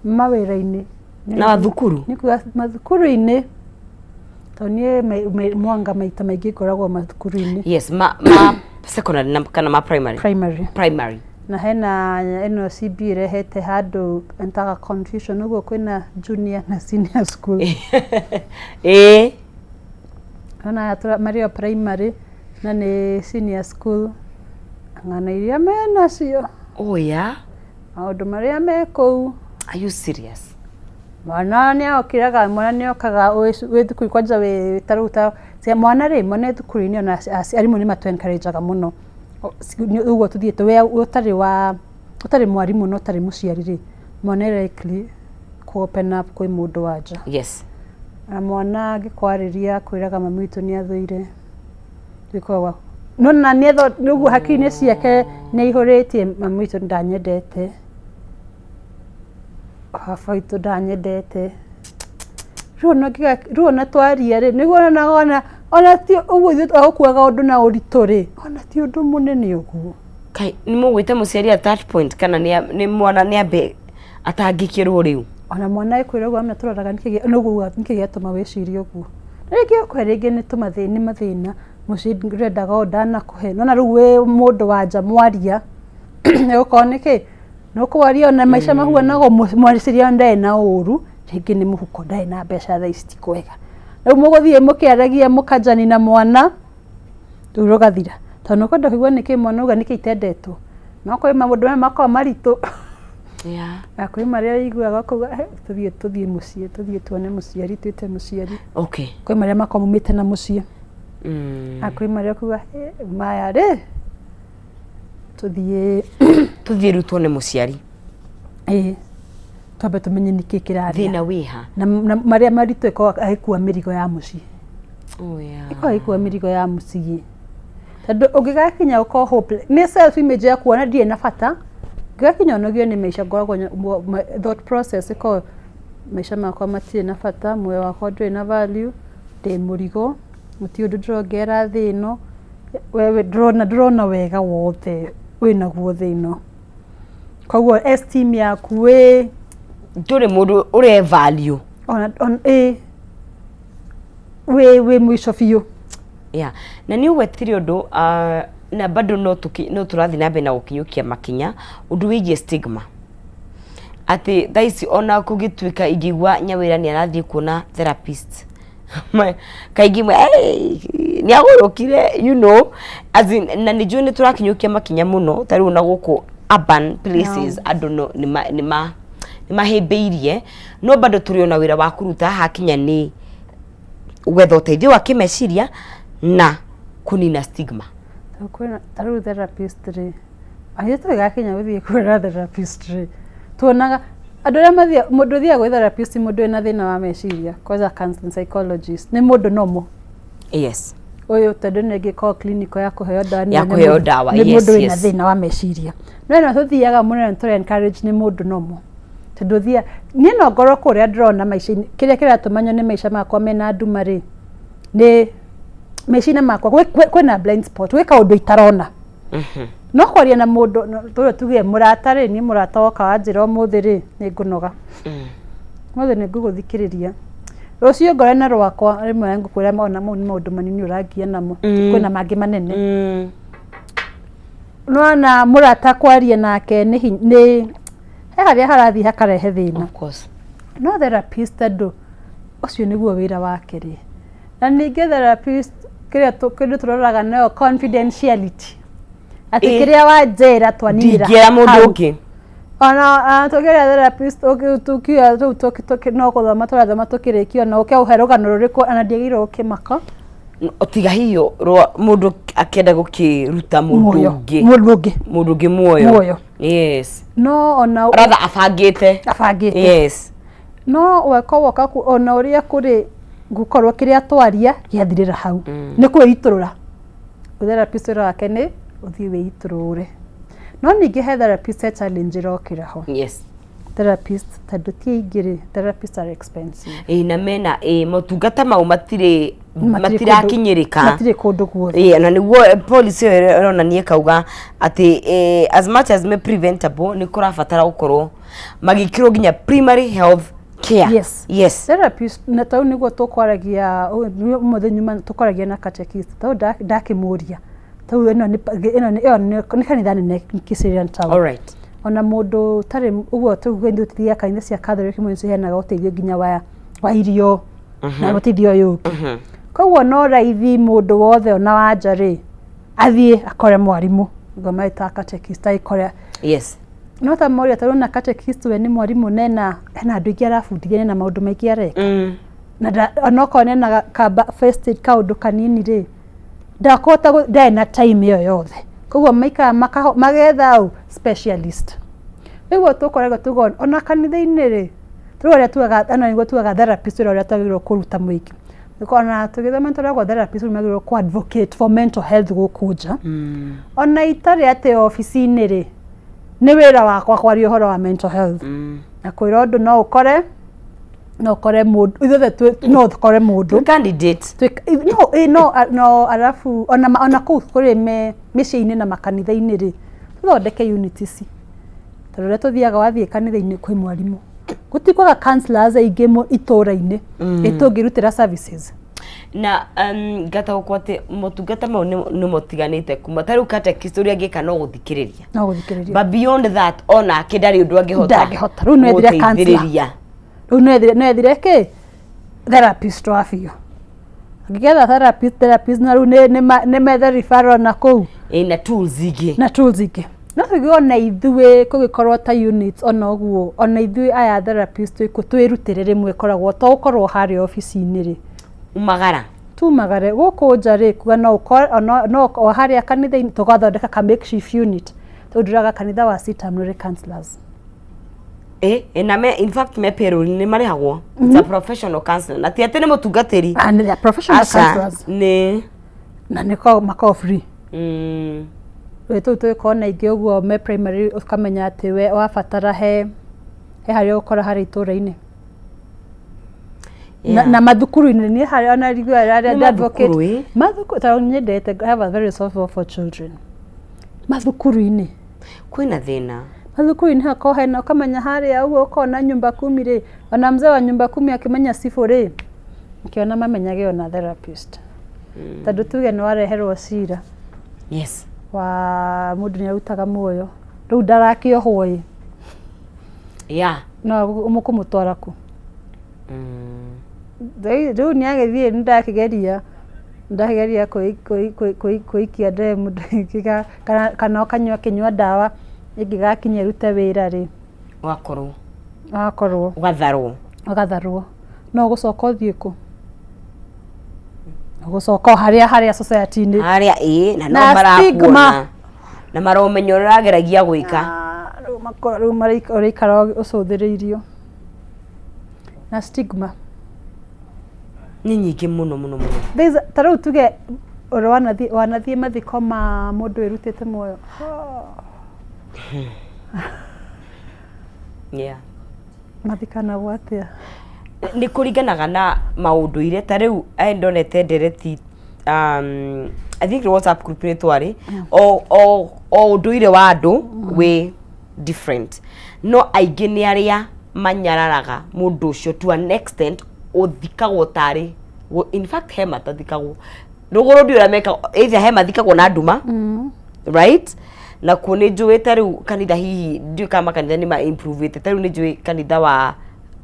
mawĩra-inĩ. Na thukuru. Nĩ kuga mathukuru-inĩ, tondũ niĩ mwanga maita maingĩ ngoragwo mathukuru-inĩ. Yes, ma secondary na kana ma primary? Primary. Primary. Na hena ĩno CB ĩrehete handũ entaga confusion ũguo, kwĩna junior na senior school. Ona aya marĩ o primary na nĩ senior school, ng'ano iria menacio, Oh yeah. maũndũ marĩa me kũu. Are you serious? Mwana nĩ okĩraga, mwana nĩ okaga wĩ thukuru, kwanja wĩ ta rĩu ta mwana rĩ, mwana e thukuru-inĩ, ona arimũ nĩ matũ encourage-aga mũno. Ũguo tũthiĩte wĩ ũtarĩ wa ũtarĩ mwarimũ na ũtarĩ mũciari rĩ, mwana e likely kũ open up kwĩ mũndũ wa nja. Na mwana angĩkwarĩria akwĩraga, "Mami witũ nĩ athũire," twĩkoragwo no na nĩ ũguo hakiri-inĩ ciake nĩ aihũrĩtie, "Mami witũ ndanyendete, baba witũ ndanyendete." Rĩu ona twaria rĩ, nĩguo onaga ona ti ũguo ithuĩ twagũkuaga ũndũ na ũritũ rĩ, ona ti ũndũ mũnene ũguo. Kai nĩ mũgwĩte mũciari at that point, kana nĩ mwana nĩ ambe atangĩkĩrwo rĩu? Ona mwana ekwĩra ũguo, amwe tũroraga nĩkĩ nĩguo nĩkĩ gĩatũma wĩcirie ũguo. Rĩngĩ ũkwe rĩngĩ nĩ tũmathĩna, nĩ mathĩna mũciĩ ndũrendaga ũũ ndanakũhe, nona rĩu wĩ mũndũ wa nja mwaria nĩgũkorwo nĩkĩ nĩũkwaria ona maica mahuanaga, mwarĩciria ndarĩ na ũru, rĩngĩ nĩ mũhuko ndarĩ na mbeca thaa ici ti kwega. Rĩu mũgũthiĩ mũkĩaragia mũkanjani na mwana rĩu rũgathira, tondũ nĩũkwenda kũigua nĩkĩ mwana auga nĩkĩ itendetwo, no kwĩ maũndũ maya makoragwo maritũ, na kwĩ marĩa ũiguaga ũkauga, "Tũthiĩ mũciĩ, tũthiĩ tuone mũciari, twĩte mũciari." Kwĩ marĩa makoragwo maumĩte na mũciĩ, na kwĩ marĩa ũkauga, "Maya rĩ, tũthiĩ." Tũthiĩ rĩu tuone mũciari. Ĩĩ, twambe tũmenye nĩkĩ kĩrarĩa. Thĩna wĩha. Na marĩa maritũ ĩkoragwo agĩkua mĩrigo ya mũciĩ. Oh, yeah. Ĩkoragwo ĩgĩkua mĩrigo ya mũciĩ, tondũ ũngĩgakinya ũkorwo hopeless, nĩ self image ya kuona ndirĩ na bata, ũngĩgakinya ũnogio nĩ maica ngoragwo thought process ĩkoragwo maica makwa matirĩ na bata, muoyo wakwa ndũrĩ na value, ndĩ mũrigo, gũtirĩ ũndũ ndĩrongerera thĩ ĩno, wewe ndũrona ndũrona wega wothe wĩnaguo thĩ ĩno. Koguo esteem yaku ĩ Ndũrĩ mũndũ ũre value. Ona ĩ wĩ mũico biũ. Yeah. Na nĩ ũgwetire ũndũ na bado no tũki, no tũrathiĩ na mbere na gũkinyũkia makinya ũndũ wĩgiĩ stigma, atĩ thaa ici ona kũngĩtuĩka ingĩigua Nyawĩra nĩ arathiĩ kuona therapist, kaingĩ "Hey, nĩ agũrũkire," as in, na nĩ njũĩ nĩ tũrakinyũkia makinya mũno, ta rĩu na gũkũ urban places andũ no nĩ mahĩmbĩirie, no bado tũrĩ ona wĩra wa kũruta hakinya nĩ gwetha ũteithio wa kĩmeciria na kũnina stigma. Kwĩna ta rĩu therapist rĩ, agĩ tũgĩgakinya gũthiĩ kuona therapist rĩ, tuonaga andũ arĩa mathiaga, mũndũ ũthiaga gwĩ therapist, mũndũ wĩna thĩna wa meciria, kwanza counseling psychologist, nĩ mũndũ normal. Ũyũ tondũ nĩ ĩngĩkorwo clinical ya kũheo ndawa. Ya kũheo ndawa. Nĩ mũndũ wĩna thĩna wa meciria. No ĩno tũthiaga mũno na tũre encourage nĩ mũndũ normal, tondũ thia niĩ no ngorwo kũrĩa ndĩrona maica-inĩ, kĩrĩa kĩratũma nyone maica makwa mena nduma rĩ, nĩ meciria makwa kwĩna blind spot, gwĩ kaũndũ itarona. No kwaria na mũndũ tũrĩa tuge mũrata rĩ, niĩ mũrata woka wanjĩra ũmũthĩ rĩ, nĩ ngũnoga, ũmũthĩ nĩ ngũgũthikĩrĩria, rũciũ ngore na rwakwa rĩmwe ngũkwĩra ona mau nĩ maũndũ manini ũrangia namo, kwĩna mangĩ manene. Nona mũrata kwaria nake nĩ he harĩa harathiĩ hakarehe thĩna. Of course. No therapist, tondũ ũcio nĩguo wĩra wake rĩ, na ningĩ therapist kĩrĩa kĩndũ tũroraga nayo confidentiality, atĩ kĩrĩa wanjĩra twaninĩra Ndingĩra mũndũ hau. ũngĩ. Ona tũkĩria therapist tukiuga rĩu no gũthoma tũrathoma tũkĩrĩkia, ona ũke ũhe rũgano rũrĩkũ, ona ndiagĩrĩirwo gũkĩmaka. Tiga hiyo rwa mũndũ akĩenda gũkĩruta mũndũ Muoyo. ũngĩ. Mũndũ ũngĩ. Mũndũ ũngĩ muoyo. Muoyo. No ona Rather abangĩte. Abangĩte. No weko woka ona ũrĩa kũrĩ gũkorwo kĩrĩa twaria gĩathirĩra hau, nĩ kwĩitũrũra. Therapist wĩra wake nĩ ũthiĩ wĩitũrũre. No ningĩ he therapist, he challenge ĩrokĩra ho. Therapist, tondũ ti aingĩ rĩ, therapist are expensive. Ĩ, na mena ĩ motungata mau matirĩ Matirĩ matirakinyĩrĩka. Matirĩ kũndũ guothe. Ĩ, na nĩguo policy ĩyo ĩronania ĩkauga atĩ as much as me preventable, nĩ kũrabatara gũkorwo magĩkĩrwo nginya primary health care. Therapist na tau nĩguo tũkwaragia ũmũthĩ nyuma tũkwaragia na catechist, tau ndakĩmũria tau ĩno nĩ ĩno nĩ ĩyo nĩ kanitha nene Kiserian town. Ona mũndũ ũtarĩ ũguo tuge ithuĩ tũthiaga kanitha cia Catholic mũno, ciheanaga ũteithio nginya wa irio na ũteithio ũyũ ũngĩ. Koguo no raithi mũndũ wothe ona wa nja rĩ athiĩ akore mwarimũ ũguo marĩtaga catechist agĩkore. No ta moria tarĩu na catechist we nĩ mwarimũ na ena andũ aingĩ arabundithia na maũndũ maingĩ areka, na onokorwo nena ka first aid kaũndũ kanini rĩ, ndakũhota ndarĩ na time ĩyo yothe. Koguo maikara magetha ũ specialist. Nĩguo tũkoragwo tuga ona kanitha-inĩ rĩ, rĩu ũrĩa tugaga ona nĩguo tugaga therapist wĩra ũrĩa twagĩrĩirwo kũruta mũingĩ. Ona tũgĩthoma tũragwo therapist rĩu magĩrĩirwo kũ advocate for mental health gũkũ nja. Ona itarĩ atĩ obici-inĩ rĩ, nĩ wĩra wakwa kwaria ũhoro wa mental health na kwĩra ũndũ no ũkore mũndũ, ithuothe no ũkore mũndũ candidate. No ĩ, no arabu ona kũu kũrĩ mĩciĩ-inĩ na makanitha-inĩ rĩ, tũthondeke unit ici, tondũ ũrĩa tũthiaga wathiĩ kanitha-inĩ kwĩ mwarimũ, gũtikwaga counselors aingĩ itũũra-inĩ ĩ tũngĩrutĩra services. Na ngataũkwo atĩ motungata mau nĩ motiganĩte, kuma ta rĩu catechist ũrĩa angĩka no gũthikĩrĩria. No gũthikĩrĩria. But beyond that onake ndarĩ ũndũ angĩhota. Ndangĩhota. Rĩu no ethire counselor. Gũteithĩrĩria. Rĩu no ethire kĩ therapist wa biũ, angĩgetha therapist na rĩu nĩ methe referral na kũu. Ĩ, na tools ingĩ. Na tools ingĩ. No tuge ona ithuĩ kũgĩkorwo ta units, ona ũguo ona ithuĩ aya therapist twĩkuo twĩrutĩre rĩmwe, ĩkoragwo to ũkorwo harĩa obici-inĩ rĩ. Umagara. Tumagare gũkũ nja rĩ, kuga no ũkore no o harĩa kanitha-inĩ tũgathondeka ka makeshift unit, tondũ ndĩraga kanitha wa CITAM nĩ ũrĩ counselors. Na me in fact me payroll nĩ marĩhagwo. It's a professional counselor na ti atĩ nĩ mũtungatĩri. And they are professional Aca, counselors. Nĩ Na nĩ makoragwo free. Rĩu tũu tũgĩkorwo na ingĩ ũguo me primary, ũkamenya atĩ we wabatara he harĩa ũgũkora harĩa itũra-inĩ. Na mathukuru-inĩ nĩ harĩa ona riguaga arĩa Nĩ advocate mathukuru, ĩ? Mathukuru tondũ nyendete, I have a very soft spot for children. Mathukuru-inĩ Kwĩna thĩna. Mathukuru-inĩ hakorwo hena, ũkamenya harĩa ũguo ũkona nyumba kumi rĩ, ona mzee wa nyumba kumi akĩmenya cibũ rĩ, ũkĩona mamenyage ona therapist, tondũ tuge nĩ wareherwo cira wa mũndũ nĩ arutaga muoyo, rĩu ndarakĩohwo ĩ, no mũkũmũtwara kũ? Rĩu nĩ agĩthiĩ, nĩ ndakĩgeria kwĩikia ndemu kana ũkanyua akĩnyua ndawa ĩngĩgakinya ĩrute wĩra rĩ, Ũgakorwo agakorwo ũgatharwo. Ũgatharwo, no ũgũcoka ũthiĩ kũ? Ũgũcoka o harĩa society-inĩ. Harĩa ĩ na no Na stigma. Marakuona na maromenya ũrĩa ũrageragia gwĩka. Rĩu rĩu ũraikara ũcũthĩrĩirio na stigma. Nĩ nyingĩ mũno mũno mũno. Ta rĩu tuge ũrĩa wanathiĩ mathiko ma mũndũ wĩrutĩte muoyo. Mathikanagwo atĩa? Nĩ kũringanaga na maũndũire. Ta rĩu ndonete ndereti, I think WhatsApp group nĩ twarĩ o ũndũire wa andũ wĩ different, no aingĩ nĩ arĩa manyararaga mũndũ ũcio to an extent ũthikagwo tarĩ in fact he matathikagwo rũgũrũ, ndiũ ũrĩa mekaga, either he mathikagwo na nduma, right? Na kuo nĩ njũĩ ta rĩu kanitha, hihi ndiũĩ kana makanitha nĩ ma improve ĩte. Ta rĩu nĩ njũĩ kanitha wa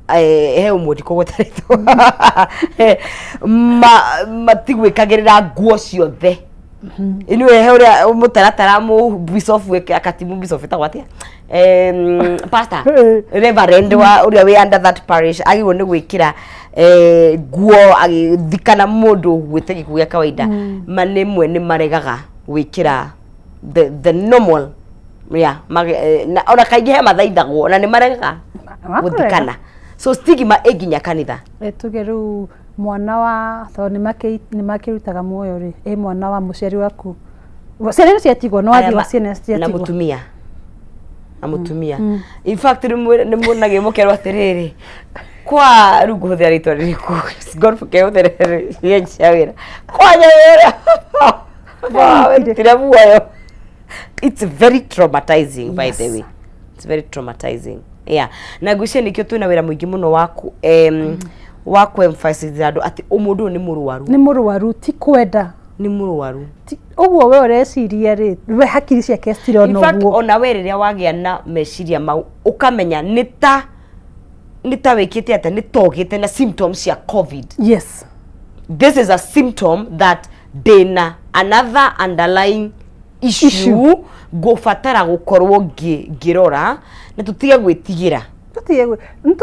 he ũmwe ndikũgweta rĩtwa, matigwĩkagĩrĩra nguo ciothe. Anyway, he ũrĩa mũtaratara mũbicobu akati, mũbicobu ĩtagwo atĩa, pastor, reverend wa ũrĩa wĩ under that parish agĩrĩirwo nĩ gwĩkĩra nguo agĩthikana mũndũ gwĩte gĩkuũ gĩa kawaida. Ma nĩmwe nĩ maregaga gwĩkĩra the normal, yeah, na ona kaingĩ he mathaithagwo na nĩ maregaga gũthikana, so stigma ĩ nginya kanitha. Tuge rĩu mwana wa, tondũ nĩ makĩrutaga muoyo rĩ, ĩ mwana wa mũciari waku, ciana nĩ ciatigwo, no wathiĩ wa ciana Na ciatigwo. Mũtumia na mũtumia, in fact nĩ muonagio mũkerwo atĩrĩrĩ, kwa rĩu ngũhũthĩra rĩtwa rĩrĩkũ? God kehũthĩra cia wĩra kwanya wĩra werutire muoyo. It's very traumatizing, by the way, it's very traumatizing, yeah. Na ngwĩciria nĩkĩo twĩna wĩra mũingĩ mũno wa ku emphasize andũ atĩ mũndũ ũyũ nĩ mũrwaru. Nĩ mũrwaru, ti kwenda. Nĩ mũrwaru. Ũguo we ũreciria rĩ, we hakiri ciake citirona. In fact, Ũguo ona we rĩrĩa wagĩa na meciria mau, ũkamenya nĩ ta wĩkĩte atĩa, nĩ ta ũgĩte na symptoms cia COVID. This is a symptom that ndĩna another underlying issue, Issue. Ngũbatara gũkorwo ngĩrora na tũtige gwĩtigĩra. Tũtige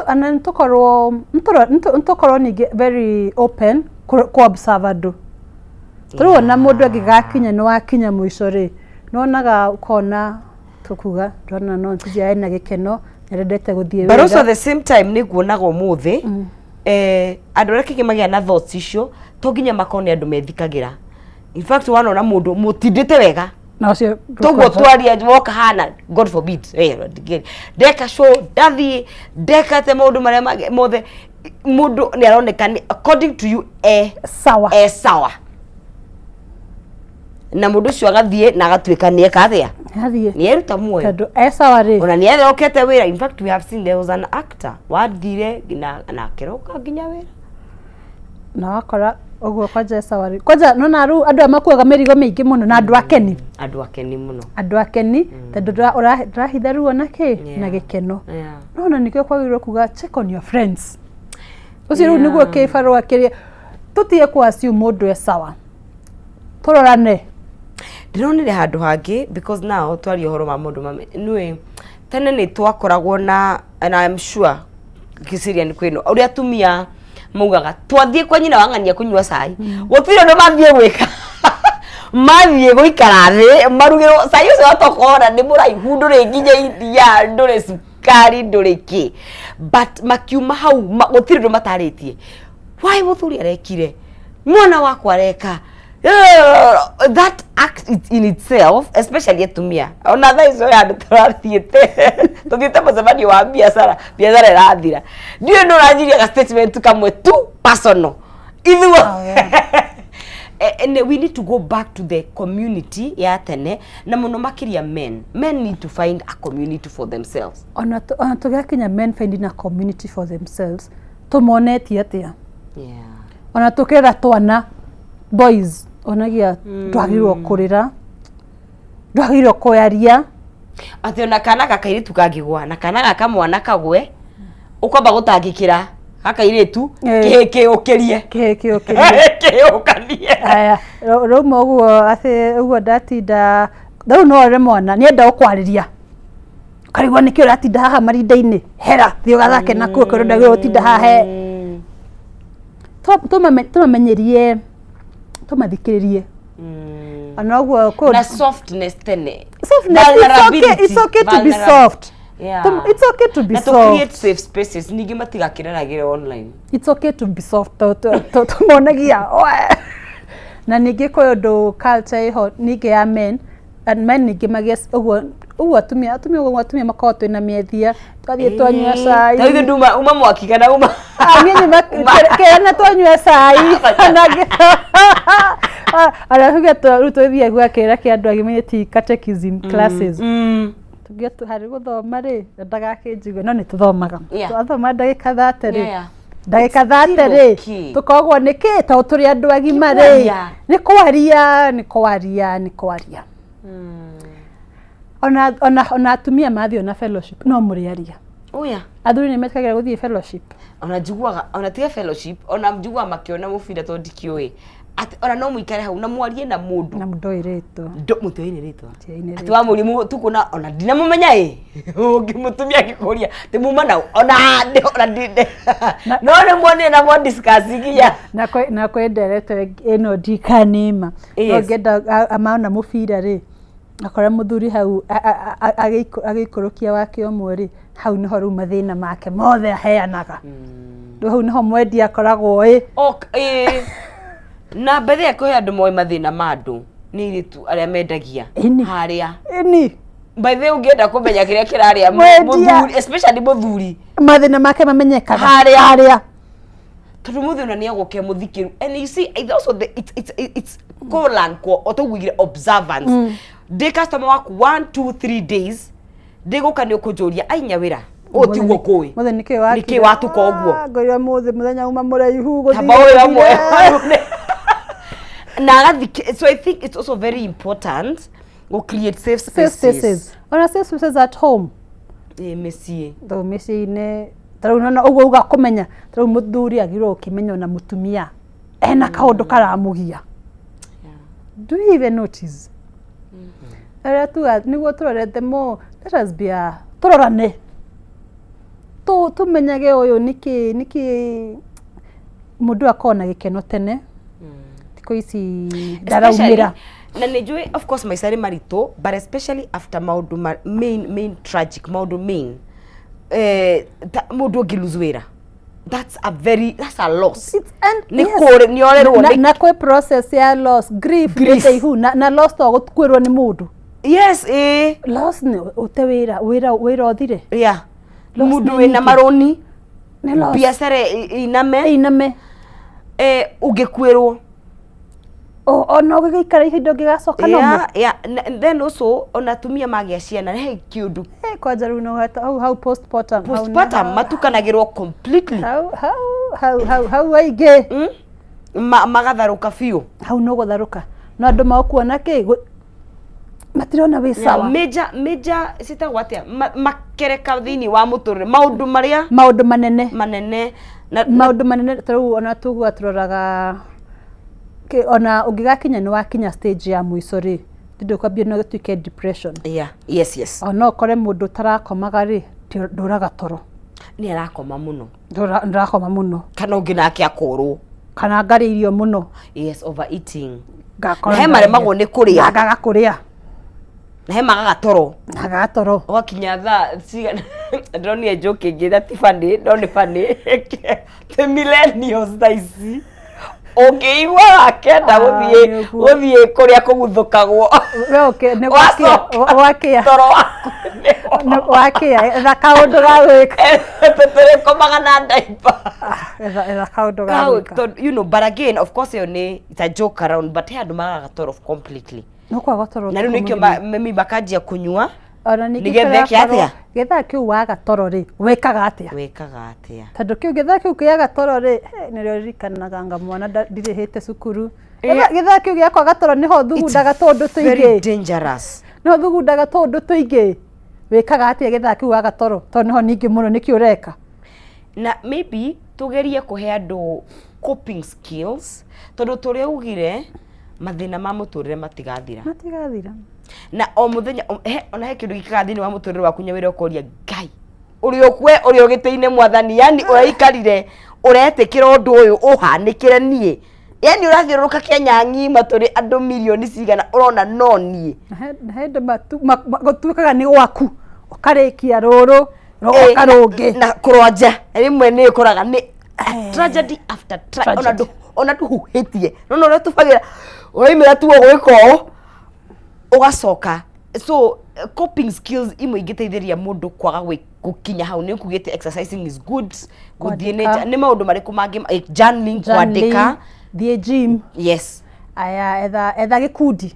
ana nĩtũkorwo ningĩ very open kũ observe andũ. Tarĩu ona mũndũ angĩgakinya nĩ wakinya mũico rĩ, nĩwonaga ũkona tũkuga ndona no ntithia ena gĩkeno, nĩarendete gũthiĩ But also wĩra. at the same time nĩ nguonaga ũmũthĩ andũ arĩa kaingĩ magĩa na thoughts icio to nginya makorwo nĩ andũ methikagĩra. In fact, wanona mũndũ mũtindĩte wega na ũcio toguo twaria woka hana, God forbid, ndeka show, ndathiĩ ndeka te maũndũ marĩa mothe, mũndũ nĩ aroneka nĩ according to you e sawa. E sawa, na mũndũ ũcio agathiĩ na agatuĩka nĩ eka atĩa? Athiĩ. Nĩ eruta muoyo. Tondũ e sawa rĩ. Ona nĩ arokete wĩra. In fact, we have seen there was an actor wathire na akĩroka nginya wĩra. Na wakora ũguo kwanja e sawa rĩ, kwanja nona rĩu andũ aya makuaga mĩrigo mĩingĩ mũno na andũ akeni. Andũ akeni mũno. Andũ akeni, tondũ ndũrahitha ruo na kĩ na gĩkeno. No na nĩkĩo kwagĩrĩirwo kuga check on your friends ũcio rĩu nĩguo kĩbarũa kĩrĩa tũtige ku assume mũndũ e sawa, tũrorane. Ndĩronire handũ hangĩ, because now twaria ũhoro wa maũndũ ma nĩũĩ tene nĩ twakoragwo na, and I'm sure Kiserian kwĩno ũrĩa atumia maugaga twathiĩ kwa nyina wa ng'ania kũnyua cai, gũtirĩ ũndũ mathiĩ gwĩka, mathiĩ gũikara thĩ marugĩrwo cai ũcio watokora nĩ mũraihu, ndũrĩ nginya iria, ndũrĩ Cukari ndũrĩ kĩ, but makiuma hau gũtirĩ ũndũ matarĩtie. Why mũthuri arekire, mwana wakwa areka that act in itself, especially atumia. Ona thaa icio handũ tũrathiĩte, tũthiĩte mũcemanio wa biacara, biacara ĩrathira, ndiũĩ nĩ ũranjiria ga statement kamwe tu personal ithuo. And we need to go back to the community ya tene, na mũno makĩria men. Men need to find a community for themselves. Ona tũgĩakinya men finding a community for themselves, tũmonetie atĩa? Ona tũkĩrera twana boys, onagia ndwagĩrĩirwo kũrĩra, ndwagĩrĩirwo kwaria. Atĩ ona kana gakairĩtu kangĩgwa na kana gaka mwana kagwe, ũkwamba gũtangĩkĩra gakairĩtu. Kĩhĩ kĩũkĩrie. Kĩhĩ kĩũkĩrie. Kĩũkanie. Aya, rauma ũguo atĩ ũguo ndatinda rĩu, no ore mwana nĩenda gũkwarĩria, ũkarigwo nĩkĩ ũratinda haha marinda-inĩ. Hera, thiĩ ũgathake nakuo kũrĩa ndagĩrĩirwo gũtinda haha he. Tũmamenyerie, tũmathikĩrĩrie ona ũguo na softness tene. Softness, it's okay, it's okay to be soft. It's okay to be Na to soft. Create safe spaces ningĩ matigakĩreragĩre online. It's okay to be soft. Tũmonagia oe. Na ningĩ kwĩ ũndũ culture ĩho ningĩ ya men and men ningĩ magĩe ũguo ũguo atumia ũguo atumia makoragwo twĩna mĩethia, twathiĩ twanyua cai. Ta ithuĩ nduma uma mwaki kana uma Ah, niĩ nyuma kĩrana twanyua cai ona tuge rĩu tũthiĩ gwa kĩrĩra kĩa andũ agima, ti catechism classes. Tuge harĩ gũthoma rĩ, ndagakĩnjigue, no nĩ tũthomaga. Twathoma ndagĩka 30 rĩ, ndagĩka It's still 30 rĩ, okay. tũkogwo nĩ kĩ tondũ tũrĩ andũ agima rĩ. Kwaria. Nĩ kwaria, nĩ kwaria, nĩ kwaria. Ona atumia mathiĩ ona fellowship no mũrĩaria. Oya. Athuri nĩ metĩkagĩra gũthiĩ fellowship? Ona njiguaga, ona tiga fellowship, ona njiguaga makĩona mũbira, tondũ ndikĩũĩ atĩ ona no mũikare hau na mwarie na mũndũ na mũndoĩ rĩtwa. Mũtioine rĩtwa. Mũtioine. Atĩ wa mũrimũ tukuna ona ndinamũmenya ĩ ũngĩmũtumia akĩkũria atĩ muma nau ona ndinde no nĩ muonire na mwa discuss nginya. Na kwĩ ndereto ĩno ndikanĩma. Ũngĩenda amaona mũbira rĩ, akora mũthuri hau agĩikũrũkia wake ũmwe rĩ, hau nĩho rĩu mathĩna make mothe aheanaga. Rĩu hau nĩho mwendia akoragwo ĩ. Ok, ĩ. Na mbere ya kũhe andũ moĩ mathĩna ma andũ nĩ airĩtu arĩa mendagia harĩa. Ĩni. By the way, ũngĩenda kũmenya kĩrĩa kĩrarĩa Mwendia. Mũthuri, especially mũthuri, mathĩna make mamenyekaga harĩa. Harĩa. Tondũ mũthĩ ona nĩ egũke mũthikĩru, and you see it also the, it's colon ko otũguire observance. Ndĩ customer waku 1, 2, 3 days, ndĩgũka nĩ ũkũnjũria ainya wĩra ũũ tiguo kũĩ. Mũthĩ nĩkĩ wakire? Nĩkĩ watuka ũguo? Ah, ngorire mũthĩ mũthenya uma mũraihu gũthiĩ Tamba ũyũ gũthire. amwe na agathikĩ. So I think it's also very important go create safe safe spaces. Spaces, ona safe spaces at home. Ĩ, mĩciĩ. Tondũ mĩciĩ-inĩ ta rĩu nona ũguo uga kũmenya, ta rĩu mũthuri agĩrĩirwo gũkĩmenya ona mũtumia ena kaũndũ karamũgia. Do you even notice arĩa tuga nĩguo tũrorete mo? Let us be a tũrorane, tũmenyage ũyũ nĩkĩ mũndũ akorwo na gĩkeno tene, thikũ ici ndaraumĩra. Na nĩ njũĩ of course maica nĩ maritũ, but especially after maũndũ main tragic maũndũ main, mũndũ ũngĩ lose wĩra, that's a loss. Nĩ kũrĩ nĩ orerwo. Na kwĩ process ya loss, grief. Grief. Nĩ ndaihu na loss to gũkuĩrwo nĩ mũndũ. Yes, ĩ. Loss nĩ ũte wĩra ũthire. Loss Mũndũ nĩ wĩna nyingĩ. marũni. Nĩ loss. Biacara iname. Iname. Ũngĩkuĩrwo. Ona ũgĩgĩikara ihinda ũngĩgacoka nomo. Yeah. And then also ona atumia magĩa ciana he kĩũndũ. Eh, kwanja rĩu no hau postpartum hau Postpartum matukanagĩrwo completely. Hau aingĩ. Magatharũka biũ. Hau no gũtharũka no andũ magũkuona kĩ matirona wĩ sawa. Major citagwo atĩa? Makereka thĩinĩ wa mũtũrĩre, maũndũ marĩa maũndũ manene. Manene na maũndũ manene. Ta rĩu ona tugua tũroraga ona ũngĩgakinya nĩ wakinya stage ya mũico rĩ, ndũkwambia no gĩtuĩke depression. Yeah. yes Ona no ũkore mũndũ ũtarakomaga rĩ, ndũraga toro. Nĩ arakoma mũno. Ndũrakoma mũno. Kana ũngĩ nake akorwo kana ngarĩa irio mũno. Yes, overeating. Ngakora Na he maremagwo nĩ kũrĩa. Na ngaga kũrĩa. Na he magaga toro. Na ngaga toro. Ũgakinya thaa cigana. Ndĩronire joke ĩngĩ na ti funny, no nĩ funny. Twĩ millennials thaa ici. Ũngĩigua wakenda Ah, gũthiĩ nĩguo. gũthiĩ kũrĩa kũguthũkagwo. We ũkĩ- nĩ gwakĩa Wacoka gwakĩa toro waku nĩ gwakĩa etha kaũndũ ga gwĩka. Tũrĩkomaga na ndaipa. Etha etha kaũndũ ga Kau- gwĩka. tondũ, you know, but again, of course ĩyo nĩ it's a joke around, but he andũ magaga toro completely. No kwaga toro Na rĩu ũtukũ nĩkĩo mũgima. mami makanjia kũnyua. Ona ningĩ Nĩgetha eke tũrakorwo- atĩa? Gĩthaa kĩu waga toro rĩ, wĩkaga atĩa? Wĩkaga atĩa? Tondũ kĩu gĩthaa kĩu kĩaga toro rĩ, he, nĩrĩo ririkanaga anga mwana ndirĩhĩte cukuru. Gĩthaa kĩu gĩa kwaga toro nĩho thugundaga tũũndũ Very tũingĩ. dangerous. Nĩho thugundaga tũũndũ tũingĩ. Wĩkaga atĩa gĩthaa kĩu waga toro? Tondũ nĩho ningĩ mũno nĩkĩ ũreka? Na maybe tugerie kũhe andũ coping skills tondũ tũrĩa ugire mathĩna ma mũtũrĩre matigathira. Matigathira. Na o mũthenya ona he kĩndũ gĩkaga thĩinĩ wa mũtũrĩre waku nyawĩra ũkoria Ngai ũrĩa ũkwe ũrĩa ũgĩtĩ-inĩ mwathani, yani ũraikarire ũretĩkĩra ũndũ ũyũ ũhanĩkĩre niĩ, yani ũrathiũrũrũka Kenya ng'ima tũrĩ andũ mirioni cigana ũrona no niĩ. Na he hĩndĩ gũtuĩkaga nĩ gwaku ũkarĩkia rũrũ rũgoka rũngĩ. Na kũrwanja rĩmwe nĩ ũkoraga nĩ tragedy after tragedy, ona ona ndũhuhĩtie nona ũrĩa tũbagĩra ũraimĩra tu ũgwĩka ũũ ũgacoka. So coping skills imwe ingĩteithĩrĩria mũndũ kwaga gũkinya hau nĩ ũkugĩte exercising is good, gũthiĩ Kwandĩka. nature. Nĩ maũndũ marĩkũ mangĩ journaling, kwandĩka, thiĩ gym. Yes. Aya, etha etha gĩkundi.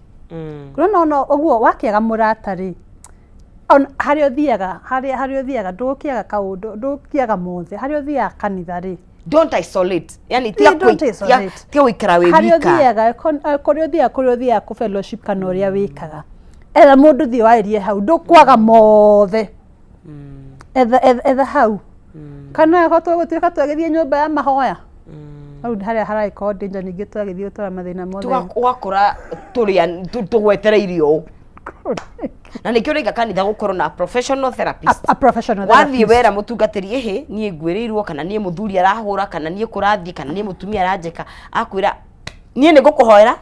Nona ona ũguo wakĩaga mũrata rĩ, ona harĩa ũthiaga, harĩa ũthiaga ndũgũkĩaga kaũndũ, ndũgũkĩaga mothe, harĩa ũthiaga kanitha rĩ. Don't isolate, yani tiga Don't isolate. tiga gũikara wĩ harĩa wika. ũthiaga kũrĩa ũthiaga kũrĩa ũthiaga kũ fellowship kana ũrĩa wĩkaga, etha mũndũ thiĩ warĩrie hau, ndũkwaga mothe. Etha etha hau kana ĩho tũgũtuĩka twagĩthiĩ nyũmba ya mahoya hau harĩa haragĩkorwo danger, ningĩ twagĩthiĩ gũtwara mathĩna mothe. Ũgakora tũrĩa tũgwetereire ũũ na nĩkĩo ũraiga kanitha gũkorwo na professional therapist. A professional Wathiĩ therapist. wera mũtungatĩri, ĩhĩ niĩ ngwĩrĩirwo kana niĩ mũthuri arahũra kana niĩ kũrathiĩ kana niĩ mũtumia aranjĩka, akwĩra niĩ nĩ ngũkũhoera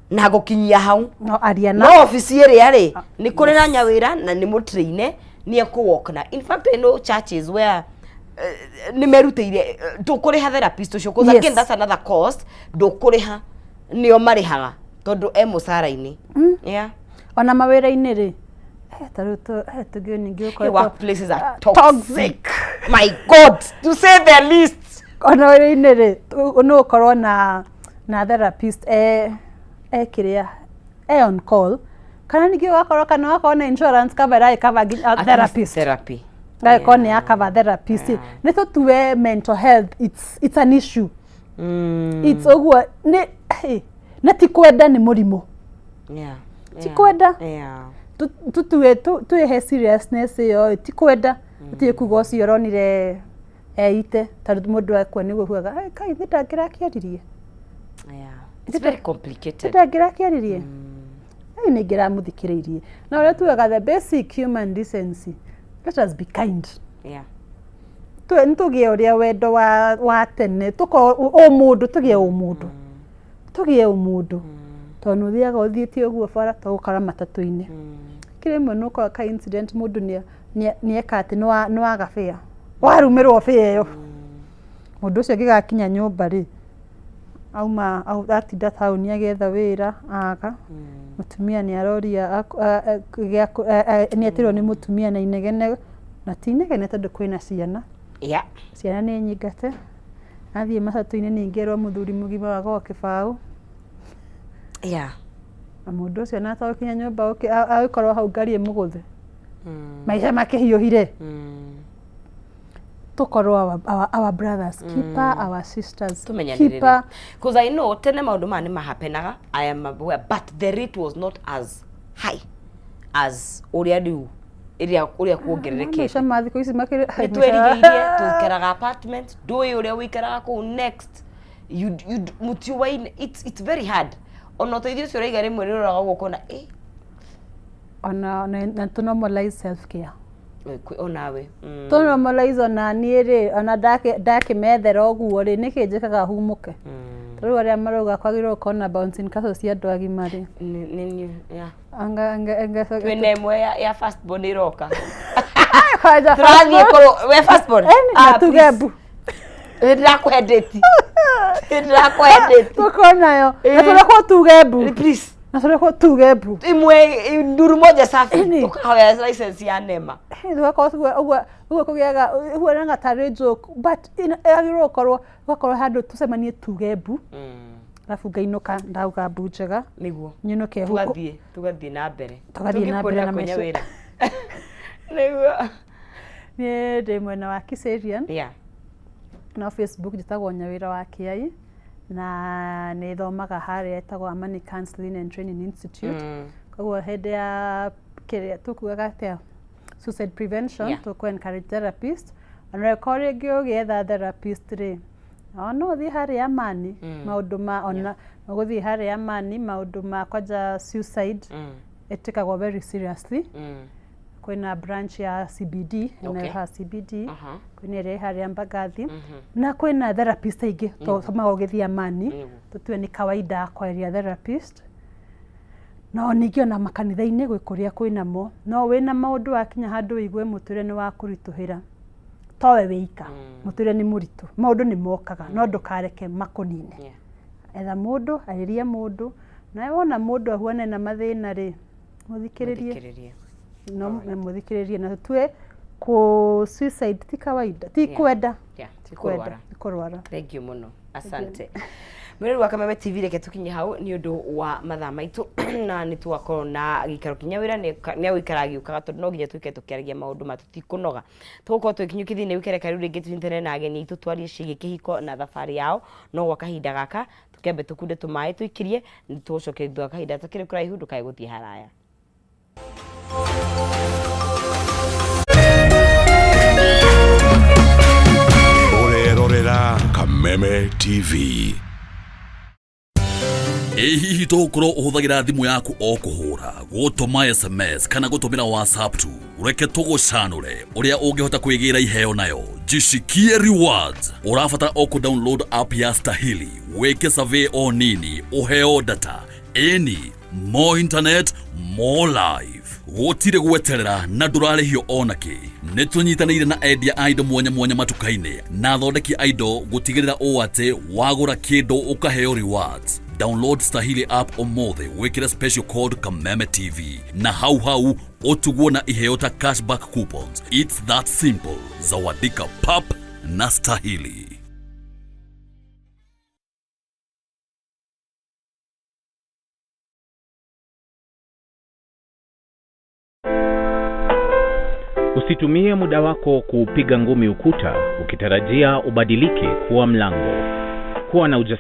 na ngũkinyia hau. No aria na no obici ĩrĩa rĩ nĩ kũrĩ na nyawĩra na nĩ mũtraine nĩ ekũwalk na in fact I know churches where nĩ merutĩire ndũkũrĩha therapist ũcio 'cause again that's another cost, ndũkũrĩha, nĩo marĩhaga tondũ e mũcara-inĩ, yeah. Ona mawĩra-inĩ rĩ, ta rĩu tũngĩ ningĩ Hey, ũkoretwo workplaces are toxic, my God, to say the least. Ona wĩra-inĩ rĩ, no ũkorwo na therapist e kĩrĩa e on call, kana ningĩ ũgakorwo kana ũgakorwo na insurance cover ĩragĩ cover nginya At least therapist. Therapy. Ĩgagĩkorwo nĩ ya cover therapist. Nĩ tũtue mental health it's an issue. It's ũguo nĩ hey, na ti kwenda nĩ mũrimũ. Ti kwenda. Tũtue twĩhe seriousness ĩyo, ti kwenda gũtirĩ kuga ũcio ũronire eite tondũ mũndũ akua nĩguo ugaga, "Ai, kai nĩ ndangĩrakĩaririe." It's very complicated. Ndangĩrakĩaririe, ai nĩ ingĩramũthikĩrĩirie. Na ũrĩa tugaga the basic human decency, let us be kind. Nĩ tũgĩe ũrĩa wendo wa tene, tũkorwo ũmũndũ, tũgĩe ũmũndũ, tũgĩe ũmũndũ, tondũ nĩ ũthiaga ũthiĩte ũguo bara tũgũkora matatũ-inĩ kĩrĩ rĩmwe nĩ ũkoraga ka incident, mũndũ nĩ eka atĩ nĩ waga bĩa, warumĩrwo bĩa ĩyo, mũndũ ũcio angĩgakinya nyũmba rĩ, auma atinda taũni agĩetha wĩra, aga mũtumia nĩ aroria nĩ etirwo nĩ mũtumia na inegene, na ti inegene tondũ kwĩna ciana. Ciana nĩ nyingate, athiĩ matatũ-inĩ ningĩ erwo mũthuri mũgima waga o kĩbaũ. Na mũndũ ũcio na atagũkinya nyũmba agĩkorwo hau ngari ĩmũgũthe, maica makĩhiũhire. Tũkorwo our brothers keeper, our sisters Tumenyanĩrĩre. keeper. Because I know tene maũndũ maya nĩ mahapenaga, I am aware, but the rate was not as high as ũrĩa rĩu ĩrĩa ũrĩa kuongererekete. Maica ma thikũ ici makĩrĩ Nĩ twĩrigĩirie tũikaraga apartment, ndũĩ ũrĩa ũikaraga kũu next, you mũtiũaine, it's very hard. Ona ũteithio ũcio ũraiga rĩmwe nĩ ũroraga ũguo ũkona Ona na tũ normalize self care. Onawe. Tũ normalize, ona niĩ rĩ, ona ndakĩmethera ũguo rĩ, nĩkĩ njĩkaga humũke? Ta rĩu arĩa marauga kwagĩrĩirwo gũkorwo na bouncing castle cia andũ agima rĩ, Nĩ yeah. anga Twĩna ĩmwe ya first born ĩroka. Kwanja Tũrathiĩ kũrũ we firstborn. Na tuge mbu. Ndĩrakũhe date. Ndĩrakũhe date. Tũkorwo nayo na tũrekwo tuge mbu. Please. Na tũrekwo tuge mbu. Imwe nduru moja safi tukahoya license ya NEMA. Tũgakorwo ũguo ũguo ũguo kũgĩaga ũguo nanga tarĩ joke, but yagĩrĩirwo gũkorwo gũgakorwo handũ tũcemanie tuge mbu, arabu ngainũka ndauga mbu njega. Nĩguo. Nyinũke huko. Tugathiĩ na mbere. Tũgathiĩ na mbere na Tũngĩkuona kũ maica. Nyawĩra? Nĩguo. Niĩ ndĩ mwena wa Kiserian. No Facebook njĩtagwo Nyawĩra wa Kĩai, na nĩ thomaga harĩa ĩtagwo Amani Counseling and Training Institute. Koguo hĩndĩ ya kĩrĩa tũkugaga atĩa, suicide prevention, tũkũ encourage therapist, ona ũkorwo rĩngĩ ũgĩetha therapist rĩ, o no ũthiĩ harĩa Amani. Maũndũ ma ona ũgũthiĩ harĩa Amani, maũndũ ma kwanja suicide ĩtĩkagwo very seriously. Kwĩna branch ya CBD ĩna CBD, kwĩna ĩrĩa ĩ harĩa Mbagathi, na kwĩna therapist aingĩ tũmaga ũgĩthiĩ Amani. Tũtue nĩ kawaida kwaria therapist, no ningĩ ona makanitha-inĩ gwĩ kũrĩa kwĩnamo. No wĩna maũndũ wakinya handũ ũigue mũtũrĩre nĩ wa kũritũhĩra, towe wĩika, mũtũrĩre nĩ mũritũ, maũndũ nĩ mokaga, no ndũkareke makũnine. Etha mũndũ, arĩria mũndũ, nawe wona mũndũ ahuana na mathĩna rĩ, mũthikĩrĩrie. Mũthikĩrĩrie. No mũthikĩrĩrie, na tũtue kũ suicide ti kawaida, ti kwenda. Ti kwenda, kũrwara. ti kũrwara. Thank you mũno, asante. Mwĩrori wa Kameme TV, reke tũkinye hau nĩ ũndũ wa mathaa maitũ, na nĩ tũgakorwo na gĩikaro kinya wĩra nĩ agũikara agĩũkaga, tondũ no nginya tũikare tũkĩaragia maũndũ ma tũtikũnoga. Tũgũkorwo twĩkinyũkithia nĩ wiki rĩu rĩngĩ tũnyitane na ageni aitũ twarie ciĩgiĩ kĩhiko na thabarĩ yao. No gwa kahinda gaka tũkĩambe tũkunde tũmaĩ tũikirie, nĩ tũgũcokeria thutha wa kahinda takĩrĩ kũraihu. Ndũkae gũthiĩ haraya. Ũrerorera Kameme TV. Ĩ hihi tũgũkorwo ũhũthagĩra thimũ yaku o kũhũra, gũtũma SMS kana gũtũmĩra WhatsApp tu? Reke tũgũcanũre ũrĩa ũngĩhota kwĩgĩra iheo nayo. Jishikie rewards. Ũrabatara o kũ download app ya Stahili, wĩke survey o nini, ũheo data. Ĩni, more internet, more life, gũtirĩ gweterera na ndũrarĩhio ona kĩ. Nĩ tũnyitanĩire na endia a indo mwanya mwanya matuka-inĩ na athondeki a indo gũtigĩrĩra ũũ atĩ wagũra kĩndũ ũkaheo rewards. Download Stahili app ũmũthĩ, wĩkĩre special code Kameme TV na hau hau ũtugwo na iheo ta cashback coupons. It's that simple. Zawadika pap na Stahili. Usitumie muda wako kuupiga ngumi ukuta ukitarajia ubadilike kuwa mlango. Kuwa na ujasiri.